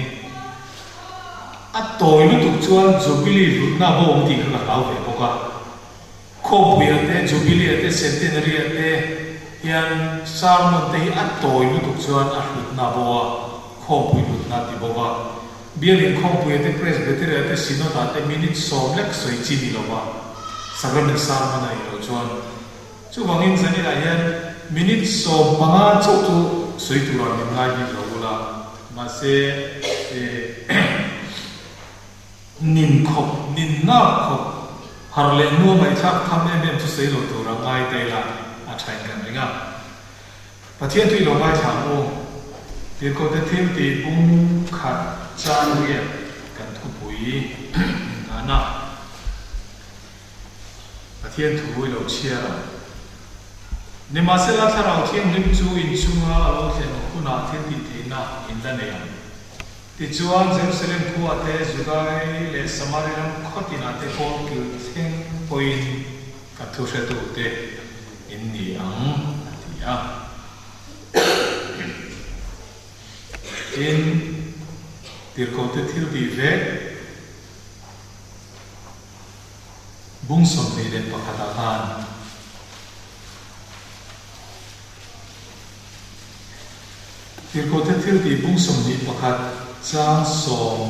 Speaker 7: a tawi lutuk chuan Jubilee hlutna bo awm tih kha ka hlau ve bawk a. Khawpuia te, Jubilee-a te, Centenary-a te hian sermon te hi a tawi lutuk chuan a hlutna bo a, khawmpui hlutna a ti bo va. Bialin khawmpuia te, Presbytery-a te, Synod-ah te minute 10 lek sawi chi ni lo va, Sacrament sermon a nih loh chuan. Chuvangin zaninah hian minute 15 chauh chu sawi turah min ngai bik lo ula, mahse Nin khawp, nin nak khawp, har leh nua ngaihthlak tham em em chu sawi lo tura ngai ta ila a thain kan ring a. Pathian chu i lo ngaithla ang u. Tirhkohte thil tih bung khat chan riat kan thupui inngahna. Pathian thu i lo chhiar ang. Nimahsela Thlarau Thianghlim chu in chunga a lo thlen hunah thil tih theihna in la nei ang. Tichuan, Jerusalem khua te, Judai leh Samari ram khaw tinah te kawl kil thleng pawhin ka thu hretute in ni ang, a ti a. Tin, tirhkohte thil tih vek bung 21 ah khan Tirhkohte thil tih bung 21 chang 13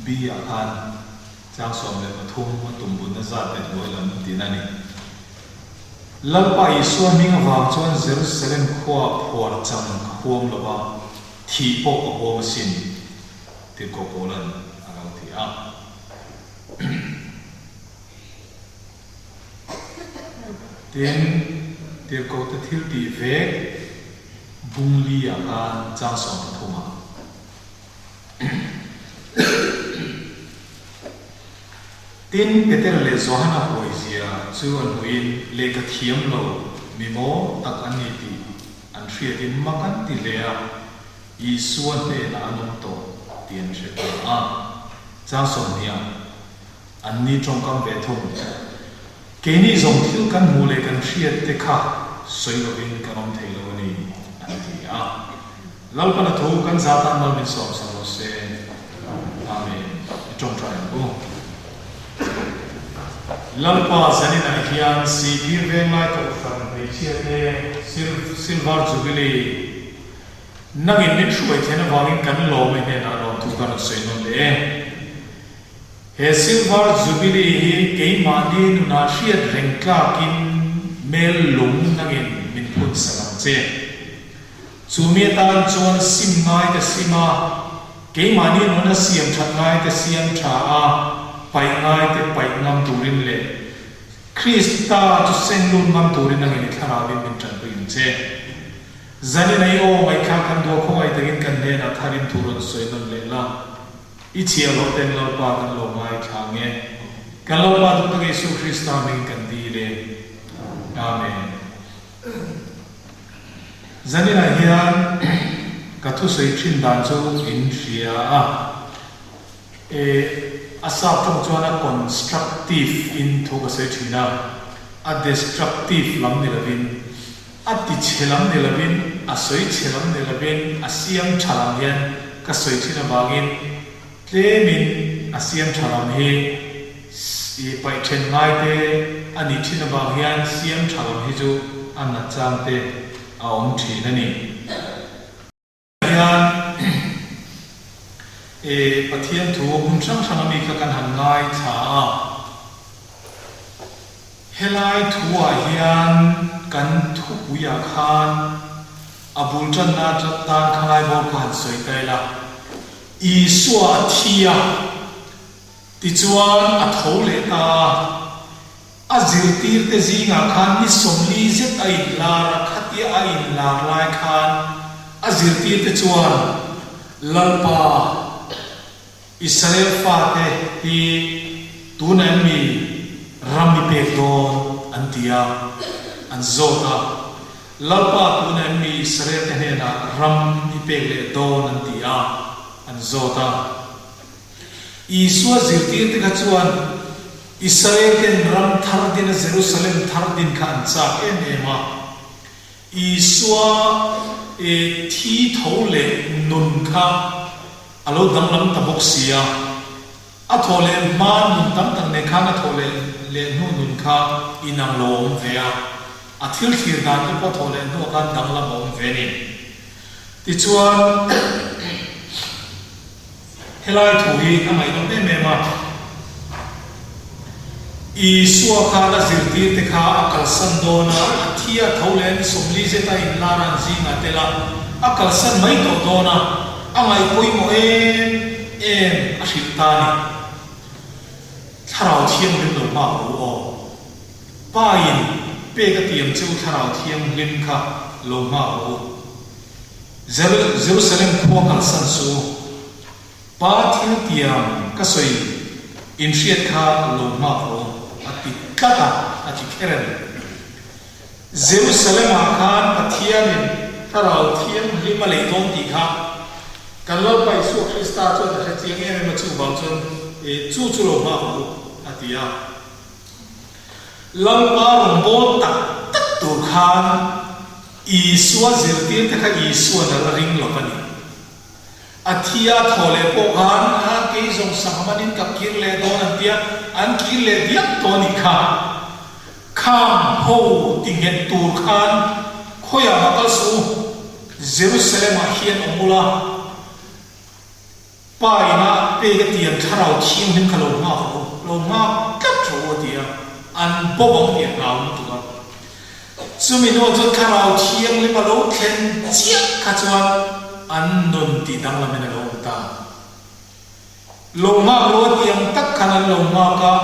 Speaker 7: B ah khan chang 13 a tum bunna zat leh hnuai lam tin a ni. Lalpa Isua hming avang chuan Jerusalem khua phuar chang ka huam lo va, thih pawh ka huam asin, Tirhkoh Paula'n a lo ti a. Tin, Tirhkohte thil tih vek bung li ah khan chang 13 ah. Tin, Petera leh Johana huaizia chu an hmuhin lehkha thiam lo mi maw tak an ni tih an hriatin mak an ti hle a, Isua hnenah an awm tawh tih an hre ta a. Chang 20 an ni tawngkam ve thung. Keini zawng thil kan hmuh leh kan hriat te kha sawi lovin kan awm thei lo a ni, an ti a. Lalpana thu kan za tan mal min sawm sak lo se. Amen. I tawngtai ang u. Lalpa zaninah hian Sihphir Venglai Kohhran hmeichhia te Silver Jubilee nangin min hruai then avangin kan lawm e hnenah lawmthu kan rawn sawi nawn leh e. He Silver Jubilee hi keimahni nunah hriat reng tlakin mel lung nangin min phun sak ang che. Chu mi atan chuan sim ngai te sim a, keimahni nuna siam that ngai te siam tha a, paih ngai te paih ngam turin leh Krista chu seng lut ngam turin nangin i thlarauin min tanpui ang che. Zanin a i aw ngaihthlak kan duah khawngaih takin kan hnenah tharin thu rawn sawi nawn leh la. I chhiah loh ten Lalpa kan lo ngaithla ang e. Kan Lalpa duh tak Isu Krista hmingin kan dil e. Amen. Zaninah hian ka thusawi thin dan chu in hria a. E, a sap tawng chuan a constructive in thu ka sawi thin a, a destructive lam ni lovin, a ti chhe lam ni lovin, a sawi chhe lam ni lovin, a siam tha lam hian ka sawi thin avangin tlemin a siam tha lam hi i paih then ngai te a nih thin avang hian siam tha lam hi chu a nat chang te a awm thin a ni. Hian e Pathian thu hmun hrang hrang ami kha kan han ngaithla a, helai thuah hian kan thupuiah khan a bul tanna tan khalai bawr kha han sawi ta ila, Isua a thi a, tichuan a tho leh ta a. A zirtirte zingah khan ni 40 zet a inlar a, khatia a inlar lai khan a zirtirte chuan, Lalpa, Israel fate hi tunah em mi ram i pek dawn? an ti a, an zawt a. Lalpa, tunah em mi Israel te hnenah ram i pek leh dawn? an ti a, an zawt a. Isua zirtirte kha chuan Israel ten ram thar dina Jerusalem thar din kha an chak em em a. Isua e thi tho leh nun kha a lo danglam ta bawk si a. A thawh leh hma nun tam tak nen khan a thawh leh leh hnu nun kha inang lo a awm ve a. A thil thlir dan te pawh thawh leh hnuah khan danglam a awm ve a ni. Tichuan. Helai thu hi a ngaihnawm em em a. Isua khan a zirtirte kha a kalsan dawn a, a thi a tho leh a ni 40 zet a inlar an zingah tel a, a kalsan mai tawh dawn a, a ngaih pawimawh em em a hrilh ta a ni. Thlarau Thianghlim lo hma rawh u aw. Pa in pek a tiam che u Thlarau Thianghlim kha lo hma rawh u. Jerusalem khua kalsan su, Pa thil tiang ka sawi in hriat kha lo nghak rawh a ti tlat a, a ti kher a ni. Jerusalem-ah khan Pathianin Thlarau Thianghlim a lei dawn tih kha kan Lalpa Isua Krista chuan a hre chiang em em a, chuvang chuan chu chu lo nghak u a ti a. Lalpa rawngbâwl tak tak tur khan Isua zirtirte kha Isua'n a la ring lo a ni. A thi a thaw leh pawh khan a kei zawng sangmanin ka kir leh dawn an tia, an kir leh diak tawh a nih kha. Khang ho ti nghet tur khan khawiah mah kal suh u, Jerusalem-ah hian awm ula, Pa ina pek a tiang thlarau thianghlim kha lo nghak rawh u, lo nghak tlat rawh u a ti a, an bawp ang tih a hlau lutuk a. Chumi hnuah chuan thlarau thianghlim a lo thlen chiah kha chuan an nun tih danglamin a lo awm ta. Lo nghak rawh a tiang tak khan an lo nghak a,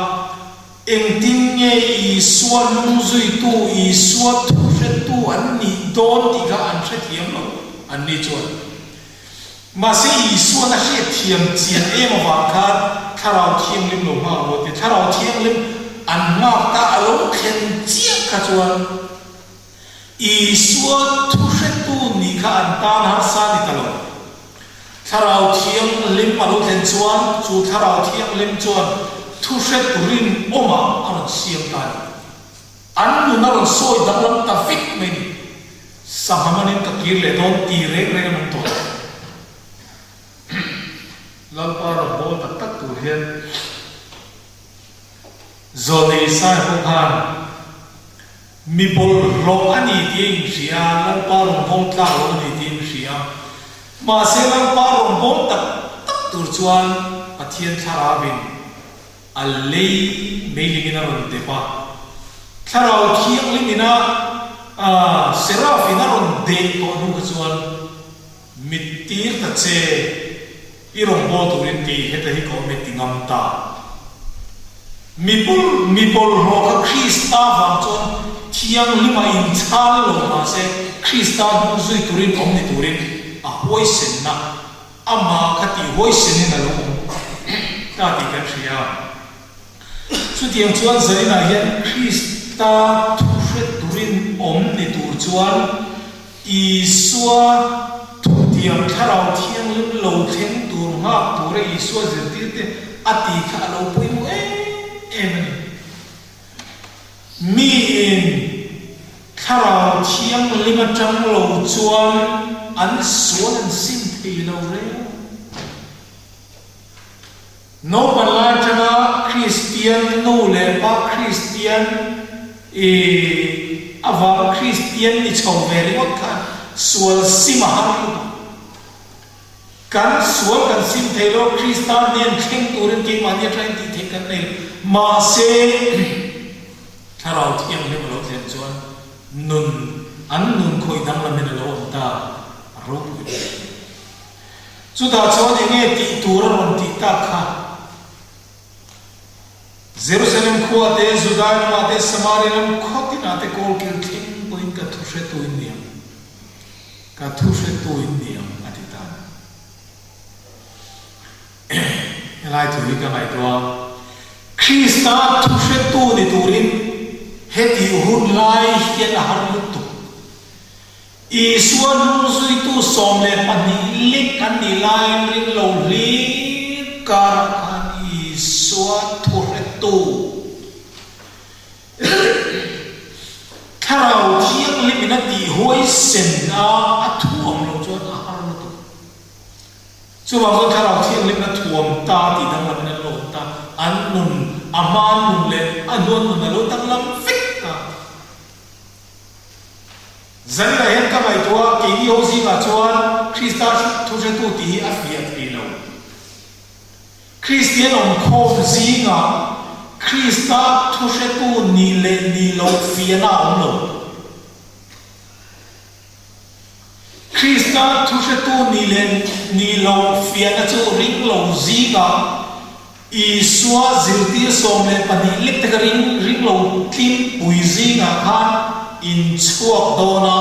Speaker 7: engtin nge Isua lungzuitu, Isua thuhretu an nih dawn tih kha an hrethiam lo an ni chuan. Mahse Isuan a hriatthiam chian em avang khan Thlarau Thianghlim lo nghak rawh ti. Thlarau Thianghlim an nghak ta a lo thlen chiah kha chuan Isua thuhretu nih kha an tan harsa ni ta lo. Thlarau Thianghlim a lo thlen chuan chu Thlarau Thianghlim chuan thuhretu rinawmah a rawn siam ta a ni. An nun a rawn sawi danglam ta vek mai ni. Sangha manin ka kir leh dawn ti reng reng an awm tawh lo. Lalpa rawn bawl tak tak tur hian Zawlnei Isaiah pawh khan mi bawlhhlawh a ni tih a inhria a, Lalpa rawn bawl tlak lo a ni tih a inhria a. Mahse Lalpa rawn bawl tak tak tur chuan Pathian thlarauin A lei meilingin a rawn dep a, Thlarau Thianghlimin a Serafin a rawn deh tawh hnu kha chuan mit tir ta che, i rawngbâwl turin kei heta hi ka awm e ti ngam ta. Mi bul mi bawlhhlawh kha Krista vang chuan Thianghlima inchhal lo mahse Krista hnung zui turin awm ni turin a huaisenna Amah kha tih huaisenin a lo awm ta tih kan hria. Chutiang chuan Zaninah hian Krista thuhre turin awm ni tur chuan Isua thutiang Thlarau Thianghlim lo thleng tur nghak tura Isua zirtirte a tih kha a lo pawimawh em em a ni. Miin Thlarau Thianghlim atang lo chuan an sual an sim thei lo reng. Naupan lai atanga Kristian nu leh pa Kristian i avanga Kristian ni chho ve ringawt khan sual sim a har lutuk. Kan sual kan sim thei lo, Krista hnen thleng turin keimahni atangin tih theih kan nei lo. Mahse, Thlarau Thianghlim a lo thlen chuan nun, an nun khawih danglamin a lo awm ta, a ropui hle a ni. Chutah chuan eng nge tih tur a rawn tih tak kha? Jerusalem khua te, Judai ramah te, Samaria ram khaw tinah te kawl kil thleng pawhin ka thu hretu in ni ang. Ka thu hretu in ni ang a ti ta. Helai thu hi ka ngaihtuah a, Krista thu hretu ni turin heti hun lai hian a har lutuk. Isua hnungzuitu 12 lek an nih laiin ring lo hlir karah khan Isua thu hretu Thlarau Thianghlim in a tih huaisen a, a thuam loh chuan a har lutuk. Chuvang chuan Thlarau Thianghlim a thuam ta tih danglamin an lo awm ta, an nun, a hma nun leh a hnuan nun a lo danglam vek ta. Zanina hian ka ngaihtuah a, keini ho zingah chuan Krista thuhretu tih hi a fiah thei lo. Kristian awmkhawm zingah Krista thuhretu nih leh nih loh fiahna a awm lo. Krista thuhretu nih leh nih loh fiahna chu ring lo zingah Isua zirtir 12 lek te kha ring ring lo tlimpui zingah khan inchhuak dawn a,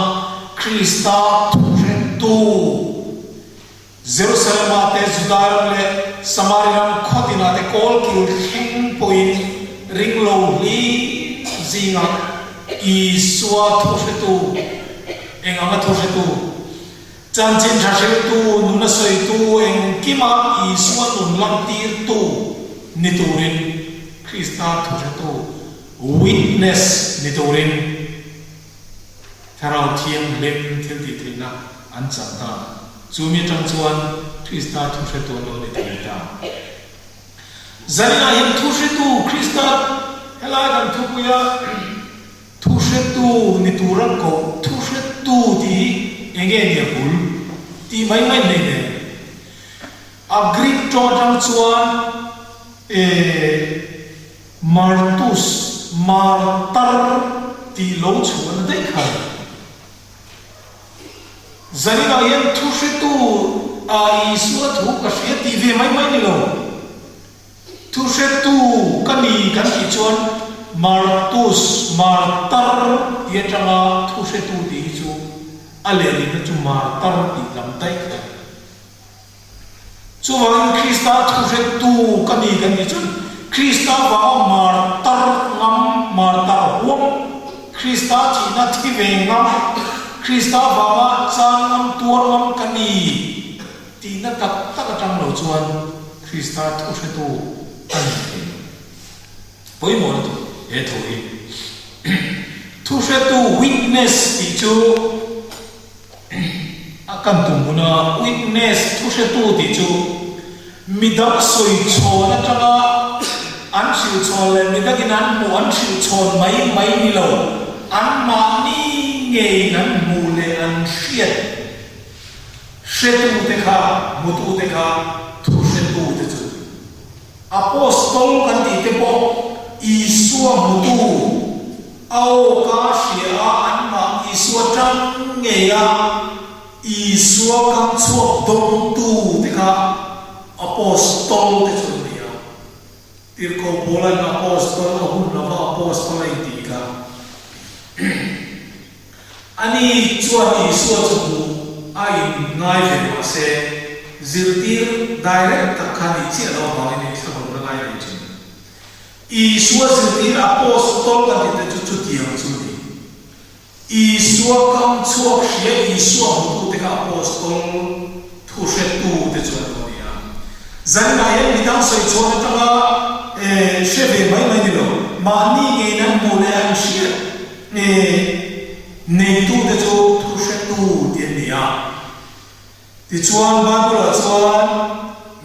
Speaker 7: Krista thuhretu Jerusalem-ah te, Judai ram leh Samari ram khaw tinah te kawl kil thleng pawhin ring lo hlir zingah. Isua thuhretu, eng anga thuhretu? Chanchin tha hriltu, nuna sawitu, engkima Isua nun lantirtu ni turin Krista thuhretu, witness, ni turin Thlarau Thianghlim thiltih theihna an chang ta. Chumi atang chuan Krista thuhretu an lo ni thei ta. Zaninah hian thuhretu Krista helai kan thupuia thuhretu ni tura koh thuhretu tih hi enge nia bul tih mai mai hlei nen a Greek tawng atang chuan e martus martar tih lo chhuahna daih kha a ni. Zaninah hian thuhretu a Isua thu ka hria tih ve mai mai ni lo. Thuhretu ka ni kan tih chuan martus, martar tih atanga thuhretu tih hi chu a lehlinna chu martar tih lam daih kha a ni. Chuvangin Krista thuhretu ka ni kan tih chuan Krista vanga martar ngam, martar huam, Krista thihna thi ve ngam, Krista vanga chang ngam, tuar ngam ka ni tihna tak tak atang lo chuan Krista thuhretu a ni thei lo. Pawimawh lutuk he thu hi. Thuhretu, witness, tih chu A kan tum huna witness thuhretu tih chu midang sawi chhawn atanga an hrilh chhawn leh midangin an hmuh an hrilh chhawn mai mai ni lo, anmahni ngeiin an hmuh leh an hriat hretute kha, hmutute kha thuhretute chu. Apostol kan tih te pawh Isua hmutu a aw ka hria a, anmah Isua tang ngei a, Isua kam chhuak dawngtu te kha Apostol te chu an ni a. Tirhkoh Paula'n Apostol a hun lova Apostol a intih kha Ani chuan Isua chu hmuh a inngai ve mah se, zirtir direct tak kha nih chiah loh avangin inthlahrunna lai a nei thin. Isua zirtir apostol kan tih te chu chutiang chu a ni. Isua kam chhuak hria Isua hmutute kha apostol thuhretu te chu an lo ni a. Zaninah hian midang sawi chhuan atanga hre ve mai mai ni lo, mahni ngeiin an hmuh leh an hriat Nge neitute chu thu hretu tih an ni a. Tichuan, Bible-ah chuan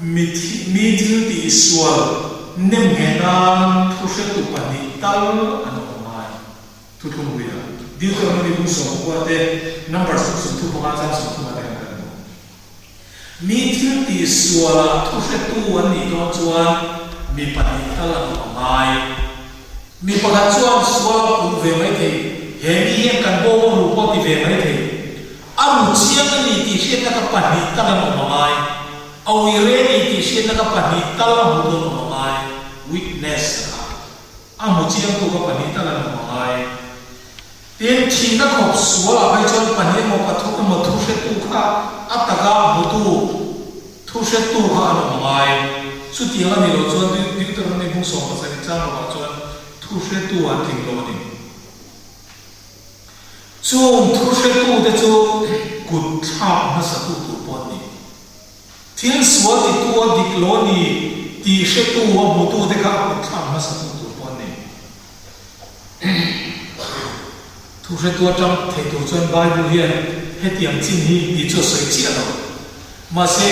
Speaker 7: mi mi thil tih sual nem ngheh nan thu hretu pahnih tal an awm ngai. Thuthlungpuia Deuteronomy bung 19 te, Numbers bung 35 chang 30 te kan kal hmu. Mi thil tih sualah thu hretu an nih dawn chuan mi pahnih tal an awm ngai. Mi pakhat chuan sual a pum ve mai thei, he mi hian kan bawm a ru pawh ti ve mai thei. A ru chiang a ni tih hriatna ka pahnih tal an awm a ngai. A ui re ni tih hriatna ka pahnih tal a hmu dawn awm a ngai. Witness a kha. A hmu chiangtu ka pahnih tal an awm a ngai. Tin, thihna khawp sual ah phei chuan pahnih emaw pathum emaw thu hretu kha a taka hmutu thu hretu kha an awm ngai. Chutiang a ni loh chuan Deuteronomy bung 17 chang lovah chuan thu hretu an tling lo a ni. Chung thu hretu te chu kut thlak hmasatu tur pawh an ni. Thil sual titu a dik lo a ni tih hretu a hmutu te kha a kut thlak hmasatu tur pawh an ni. Thuhretu atang thei tur chuan Bible hian hetiang chin hi tih chu a sawi chiah lo. Mahse,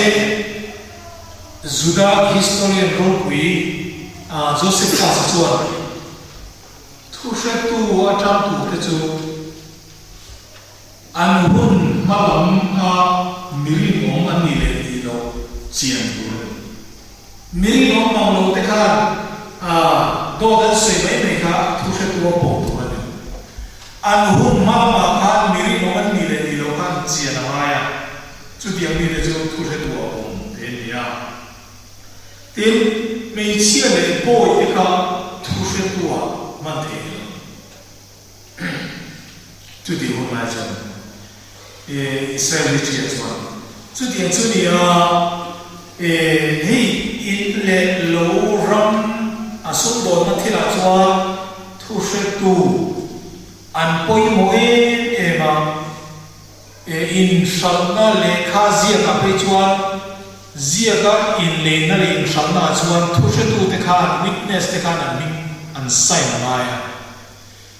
Speaker 7: Juda historian ropui Josephus-a chuan thuhretu atang turte chu an hun hma lam a mi rinawm an nih leh nih loh chian tur a ni. Mi rinawm mang lo te khan dawt an sawi mai mai kha thu hretu a pawh tur a ni. An hun hma lamah khan mi rinawm an nih leh nih loh khan chian a ngai a, chutiang mite chu thu hretu a awm thei a ni a. Tin, hmeichhia leh bawi te kha thu hretu ah hman thei lo. Chutiang hun lai chuan Israel history ah chuan chutiang chu ni a, hei in leh lo ram a sumdawnna thilah chuan thuhretu. An pawimawh em em a, e inhralhna lehkha ziakah phei chuan ziaka inleina leh inhralhna ah chuan thuhretute khan, witness te khan an hming an sign a ngai a.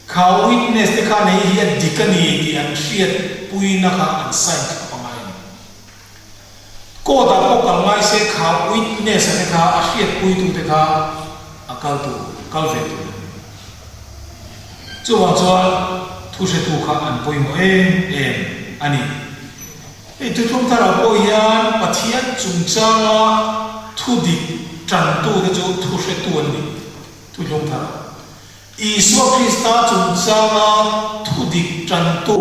Speaker 7: Kha witness te khan hei hi a dik a ni tih an hriatpuina kha an sign thlap a ngai a ni. Court ah pawh kal ngai se kha witness a te kha a hriatpuitu te kha a kal tur, kal ve tur a ni. Chuvang chuan thuhretu kha an pawimawh em em a ni. Hei thuthlung tharah pawh hian Pathian chungchanga thudik tantute chu thuhretu an ni, thuthlung tharah. Isua Krista chungchanga thudik tantu,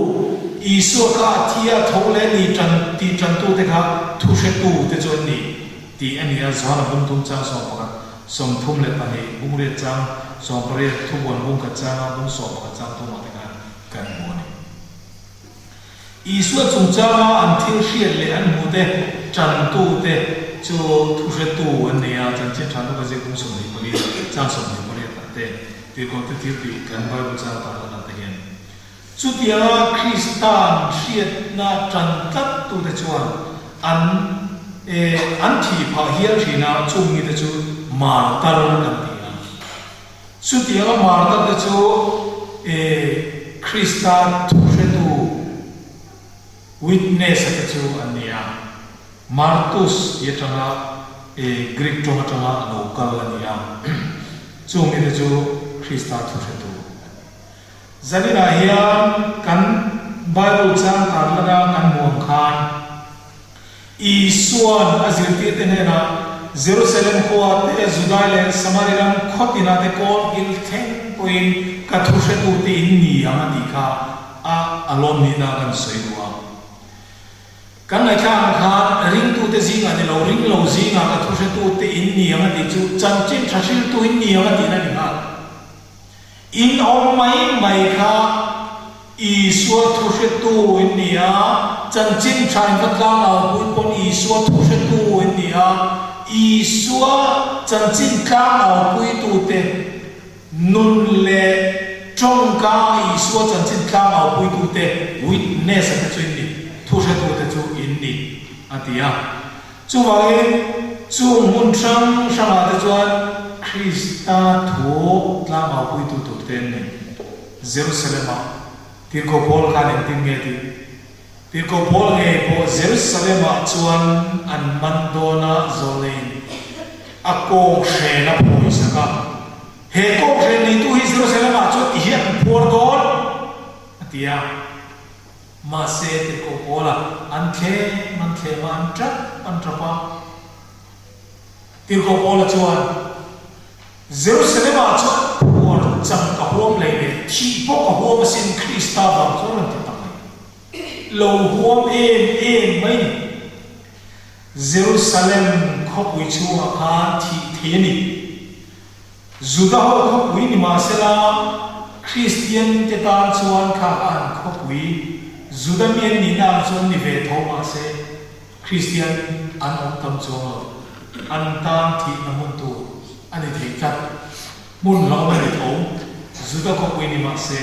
Speaker 7: Isua kha a thi a tho leh ni tan tih tantute kha thuhretute chu an ni tih a ni a, Johana bung thum chang 11, 32, bung riat chang 18, thubuan bung khat changa bung 11 chang thumah te khan kan hmu a ni. Isua chungchanga an thil hriat leh an hmuhte tantute chu thuhretu an nei a, chanchin tha Luka ziak bung 24 chang 28 ah te, Tirhkohte thil tih kan Bible chang tan lan ah te hian chutianga Kristan hriatna tan tlat tute chuan an an thih phah hial thin a, chung mite chu martar kan ti a. Chutianga martar te chu Krista thuhretu, witness, a te chu an ni a. Martus tih atanga Greek tawng atanga a lo kal a ni a. Chung mite chu Krista thuhretu an ni. Zaninah hian kan Bible chang tarlana kan hmu ang khan, Isua'n a zirtirte hnenah, Jerusalem khua te, Judai leh Samari ram khaw tinah te kawl kil thleng pawhin ka thuhretute in ni ang a tih kha a a lawm nihna kan sawi duh a. Kan ngaihthlak ang khan ringtute zingah ni lo, ring lo zingah ka thuhretute in ni ang a tih chu chanchin tha hriltu in ni ang a tihna ni nghal. In awm mai mai kha Isua thuhretu in ni a, chanchin tha in va tlang au pui pawn Isua thuhretu in ni a, Isua chanchin tlang au puitute nun leh tawngka Isua chanchin tlang au puitute witness a te chu in ni, thuhretute chu in ni, a ti a. Chuvangin, chung hmun hrang hrangah te chuan Krista thu tlangaupuitu tur te an ni. Jerusalem-ah Tirhkoh Paul khan engtin nge tih? Tirhkoh Paul ngei pawh Jerusalem-ah chuan an man dawn a, zawlneiin a kawng hren a phawisak a. He kawng hren neitu hi Jerusalem-ah chuan ti hian an phuar dawn, a ti a. Mahse, tirhkoh Paula an thlem an thlem a, an tap an tap a. Tirhkoh Paula chuan, Jerusalem-ah chuan phuar chang ka huam lei leh thih pawh ka huam asin Krista vang chuan rawn ti tak mai. Lo huam em em mai ni. Jerusalem khawpui chhungah khan thih thei a ni. Juda ho khawpui ni mahsela, Kristian te tan chuan kha kha an khawpui, Juda mi an nihna ang chuan ni ve tho mahse, Kristian an awm tam chuang lo. An tan thihna hmun tur a ni thei tlat. Hmun hlauhawm a ni tho, Juda khawpui ni mahse.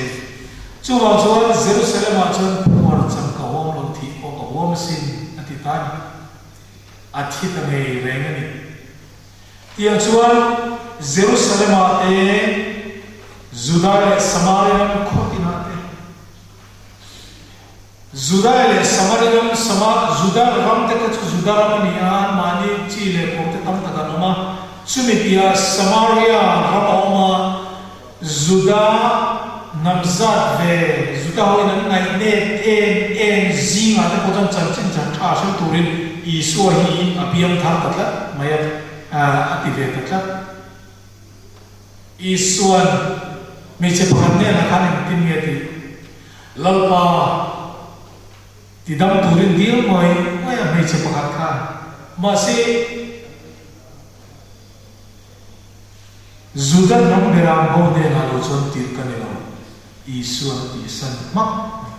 Speaker 7: Chuvang chuan Jerusalem-ah chuan phuar chang ka huam lo thih pawh ka huam asin, a ti ta a ni. A thi ta ngei reng a ni. Tiang chuan Jerusalem-ah te, Judai leh Samari ram khaw tinah te, Judai leh Samari ram, Sama, Juda ram te kha chu Juda ram a ni a, anmahni chi leh kawr te tam tak an awm a, chumi piah Samaria ram a awm a, Juda hnam zat ve, Juda hoin an ngaihnep em em zingah te pawh chuan chanchin chan tha hril turin Isua hi a piang thar ta tlat mai a, a ti ve ta tlat. Isua'n hmeichhe pakhat hnenah khan engtin nge tih? Lalpa ti dam turin dil mai mai a hmeichhe pakhat khan. Mahse, Juda hnam beram ho hnenah lo chuan tirh ka ni lo, Isua'n tihsan hmak a ni.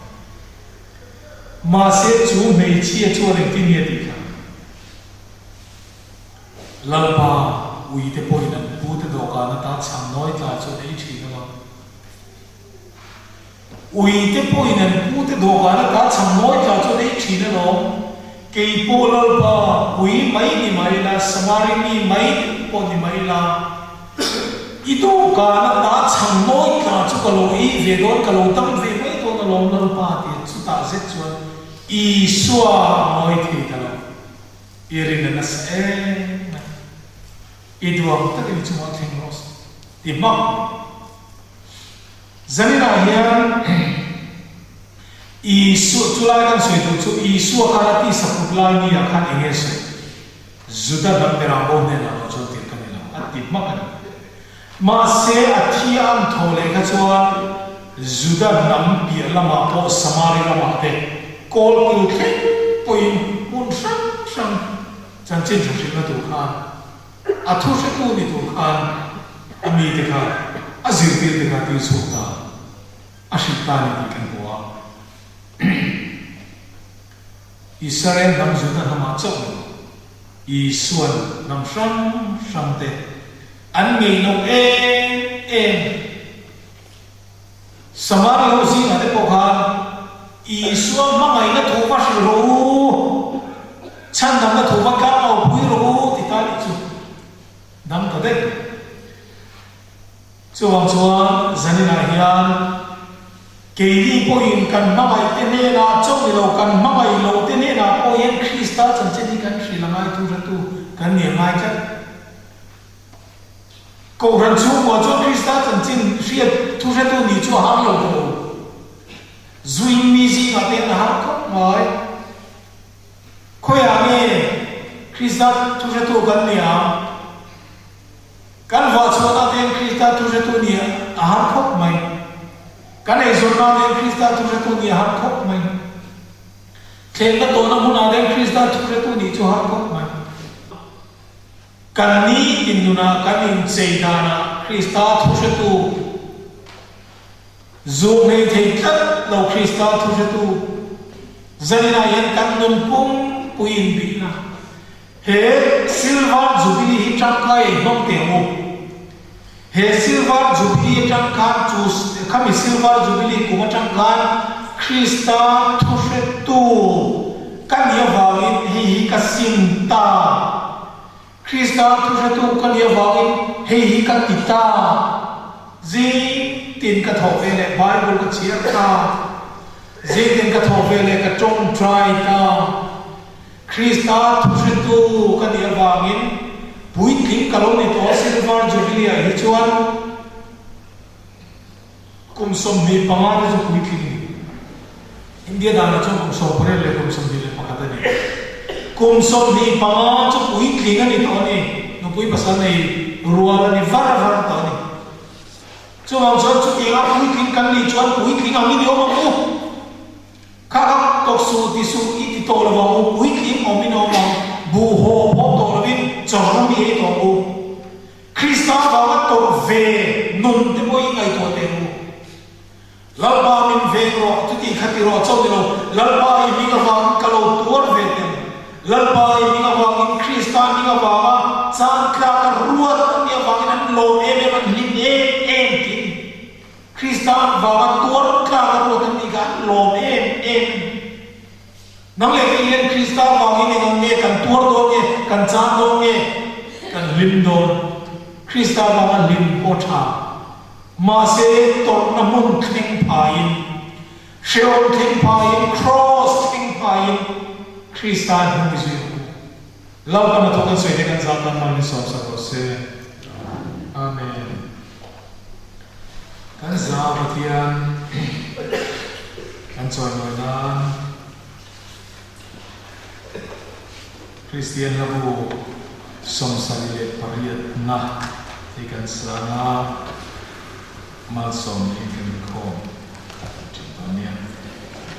Speaker 7: Mahse, chu hmeichhia chuan engtin nge tih kha? Lalpa, uite pawhin an pute dawhkan atan chhang nawi tla chu an ei thin alawm. Ui te pawhin an pu te dawhkan ata chhang mawi tla chu an ei thin alawm. Kei pawh Lalpa, ui mai ni mai la, Samari mi mai pawh ni mai la, i dawhkan ata chhang mawi tla chu ka lo ei ve dawn, ka lo dam ve mai dawn alawm Lalpa ti a chutah zet chuan Isua a ngawi thei ta lo. I rin a nasa em mai. I duang takin i chungah thleng rawh se ti hmak mai. Zaninah hian Isua, chulai kan sawi tur chu Isua khan a tisa put lai ni ah khan eng nge sawi? Juda hnam berang bo hnenah lo chuan tir ka ni lo, a ti hmak a ni. Mahse a thi a an thaw leh kha chuan Juda hnam piah lamah pawh Samari ramah te kawl kil thleng pawhin hmun hrang hrang chanchin tha hrilhna tur khan A thu hretu ni tur khan a mite kha a zirtirte kha tir chhuak ta, a hrilh ta a ni tih kan hmu a. Israel hnam Juda hnamah chauh ni lo, Isuan hnam hrang hrangte an ngei lo em em. Samari ho zingah te pawh khan Isua hmangaihna thu va hrilh rawh u, chhandamna thu va tlang au pui rawh u ti ta nih chu dang ta daih mai. Chuvang chuan zaninah hian keini pawhin kan hmangaih te hnenah chauh ni lo, kan hmangaih loh te hnenah pawh hian Krista chanchin hi kan hrilh a ngai thu hretu kan ni a ngai tlat. Kohhran chhungkua chuan Krista chanchin hriat thu hretu nih chu a har lo ta lo. Zuin mi zingah te an har khawp mai. Khawiah nge Krista thu hretu kan ni ang? Kan vah chhuahna te hian Krista thu hretu nih a har khawp mai. Kan eizawnna te hian Krista thu hretu nih a har khawp mai. Thlenna tawhna hmunah te hian Krista thu hretu nih chu a har khawp mai. Kan nitin nunah kan inchei danah Krista thuhretu, zu ngei thei tlat lo Krista thuhretu zaninah hian kan nun pumpui inbihna he Silver Jubilee hi tangkai ei hmang teh ang u. He Silver Jubilee atang khan chu khami Silver Jubilee kum atang khan Krista thuhretu ka nih avangin hei hi ka sim ta. Krista thuhretu ka nih avangin hei hi ka ti ta. Zingtin ka thawh ve leh Bible ka chhiar ta. Zingtin ka thawh ve leh ka tawngtai ta. Krista thuhretu ka nih avangin puitling ka lo ni tawh a, Silver Jubilee ah hi chuan kum 25 te chu puitling ni. India danah chuan kum 18 leh kum 21 a ni. Kum 25 chu puitling a ni tawh a ni, nupui pasal nei rual a ni var var tawh a ni. Chuvang chuan chutianga puitling kan nih chuan puitling angin i awm ang u. Kha kha tawk suh ti suh i ti tawh lo ang u, puitling awm in awm ang, buh haw pawh tawh lovin chawrham i ei tawh ang u. Krista vanga tawrh ve nun te pawh i ngaihtuah teh ang u. Lalpa min veng rawh, chuti kha ti rawh chauh ni lo, Lalpa i hming avangin ka lo tuar ve teh ang. Lalpa i hming avangin, Krista hming avanga chan tlak a ruat an nih avangin an lawm em em, an hlim em em tiin. Krista vanga tuar tlak a ruat an nih kha an lawm em em. Nang leh kei hian Krista vangin eng ang nge kan tuar dawn nge, kan chan dawn nge, kan hlim dawn. Krista vanga hlim pawh tha. Mahse tawrhna hmun thleng phaiin, hrehawm thleng phaiin, kraws thleng phaiin Krista hnung i zui ang u. Lalpan a thu kan sawi te kan zah tan mal ni sawmsak rawh se. Amen. Kan zah Pathian kan chawimawi nan Kristian hlabu 78 na hi kan sang a, malsawm niin kan inkhawm thin dawn nia.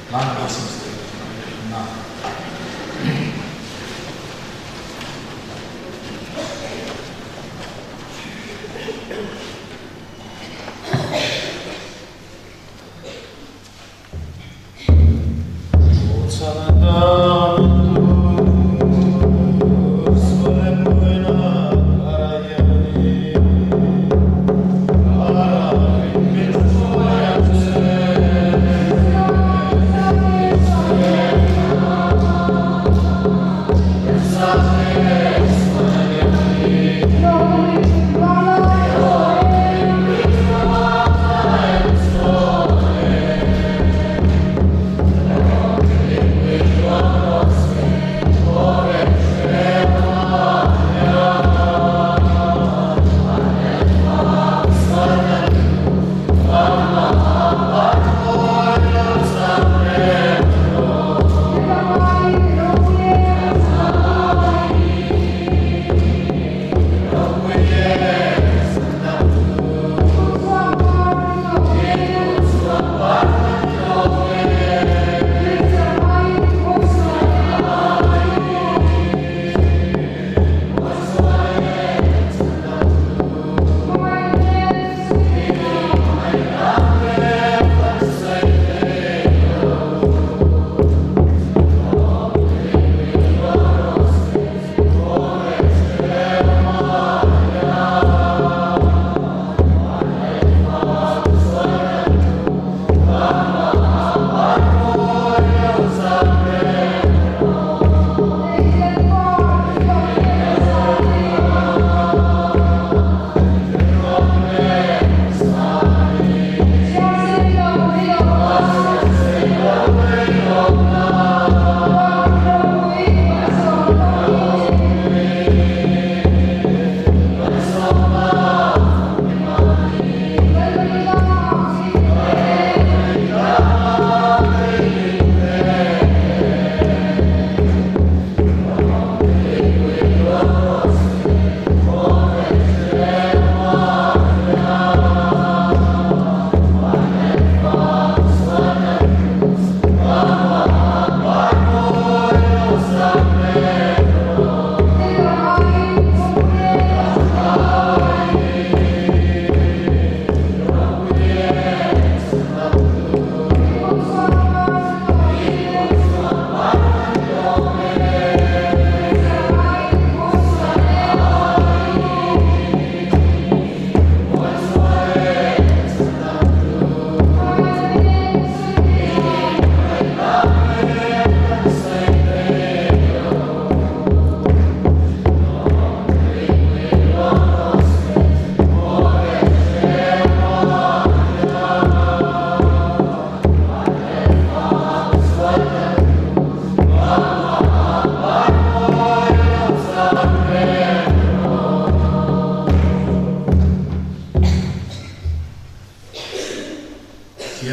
Speaker 7: Hla 78 na.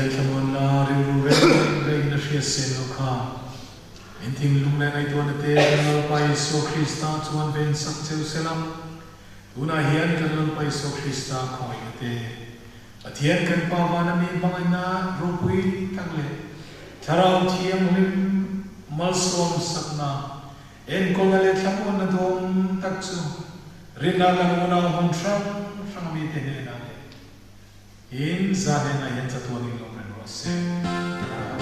Speaker 7: leh thlamuanna rilru reng rengin a hriat sen loh kha. In thinlung leh ngaihtuahna te kan Lalpa Isua Krista chuan ven sak cheu sela, tunah hian kan Lalpa Isua Krista khawngaihna te, Pathian kan Pa vana mi hmangaihna ropui tak leh Thlarau Thianghlim malsawm sakna enkawlna leh thlamuanna dawm tak chu rinna kan unau hmun hrang hrang mite hnenah leh In za hnenah hian chatuan in lawm reng rawh se.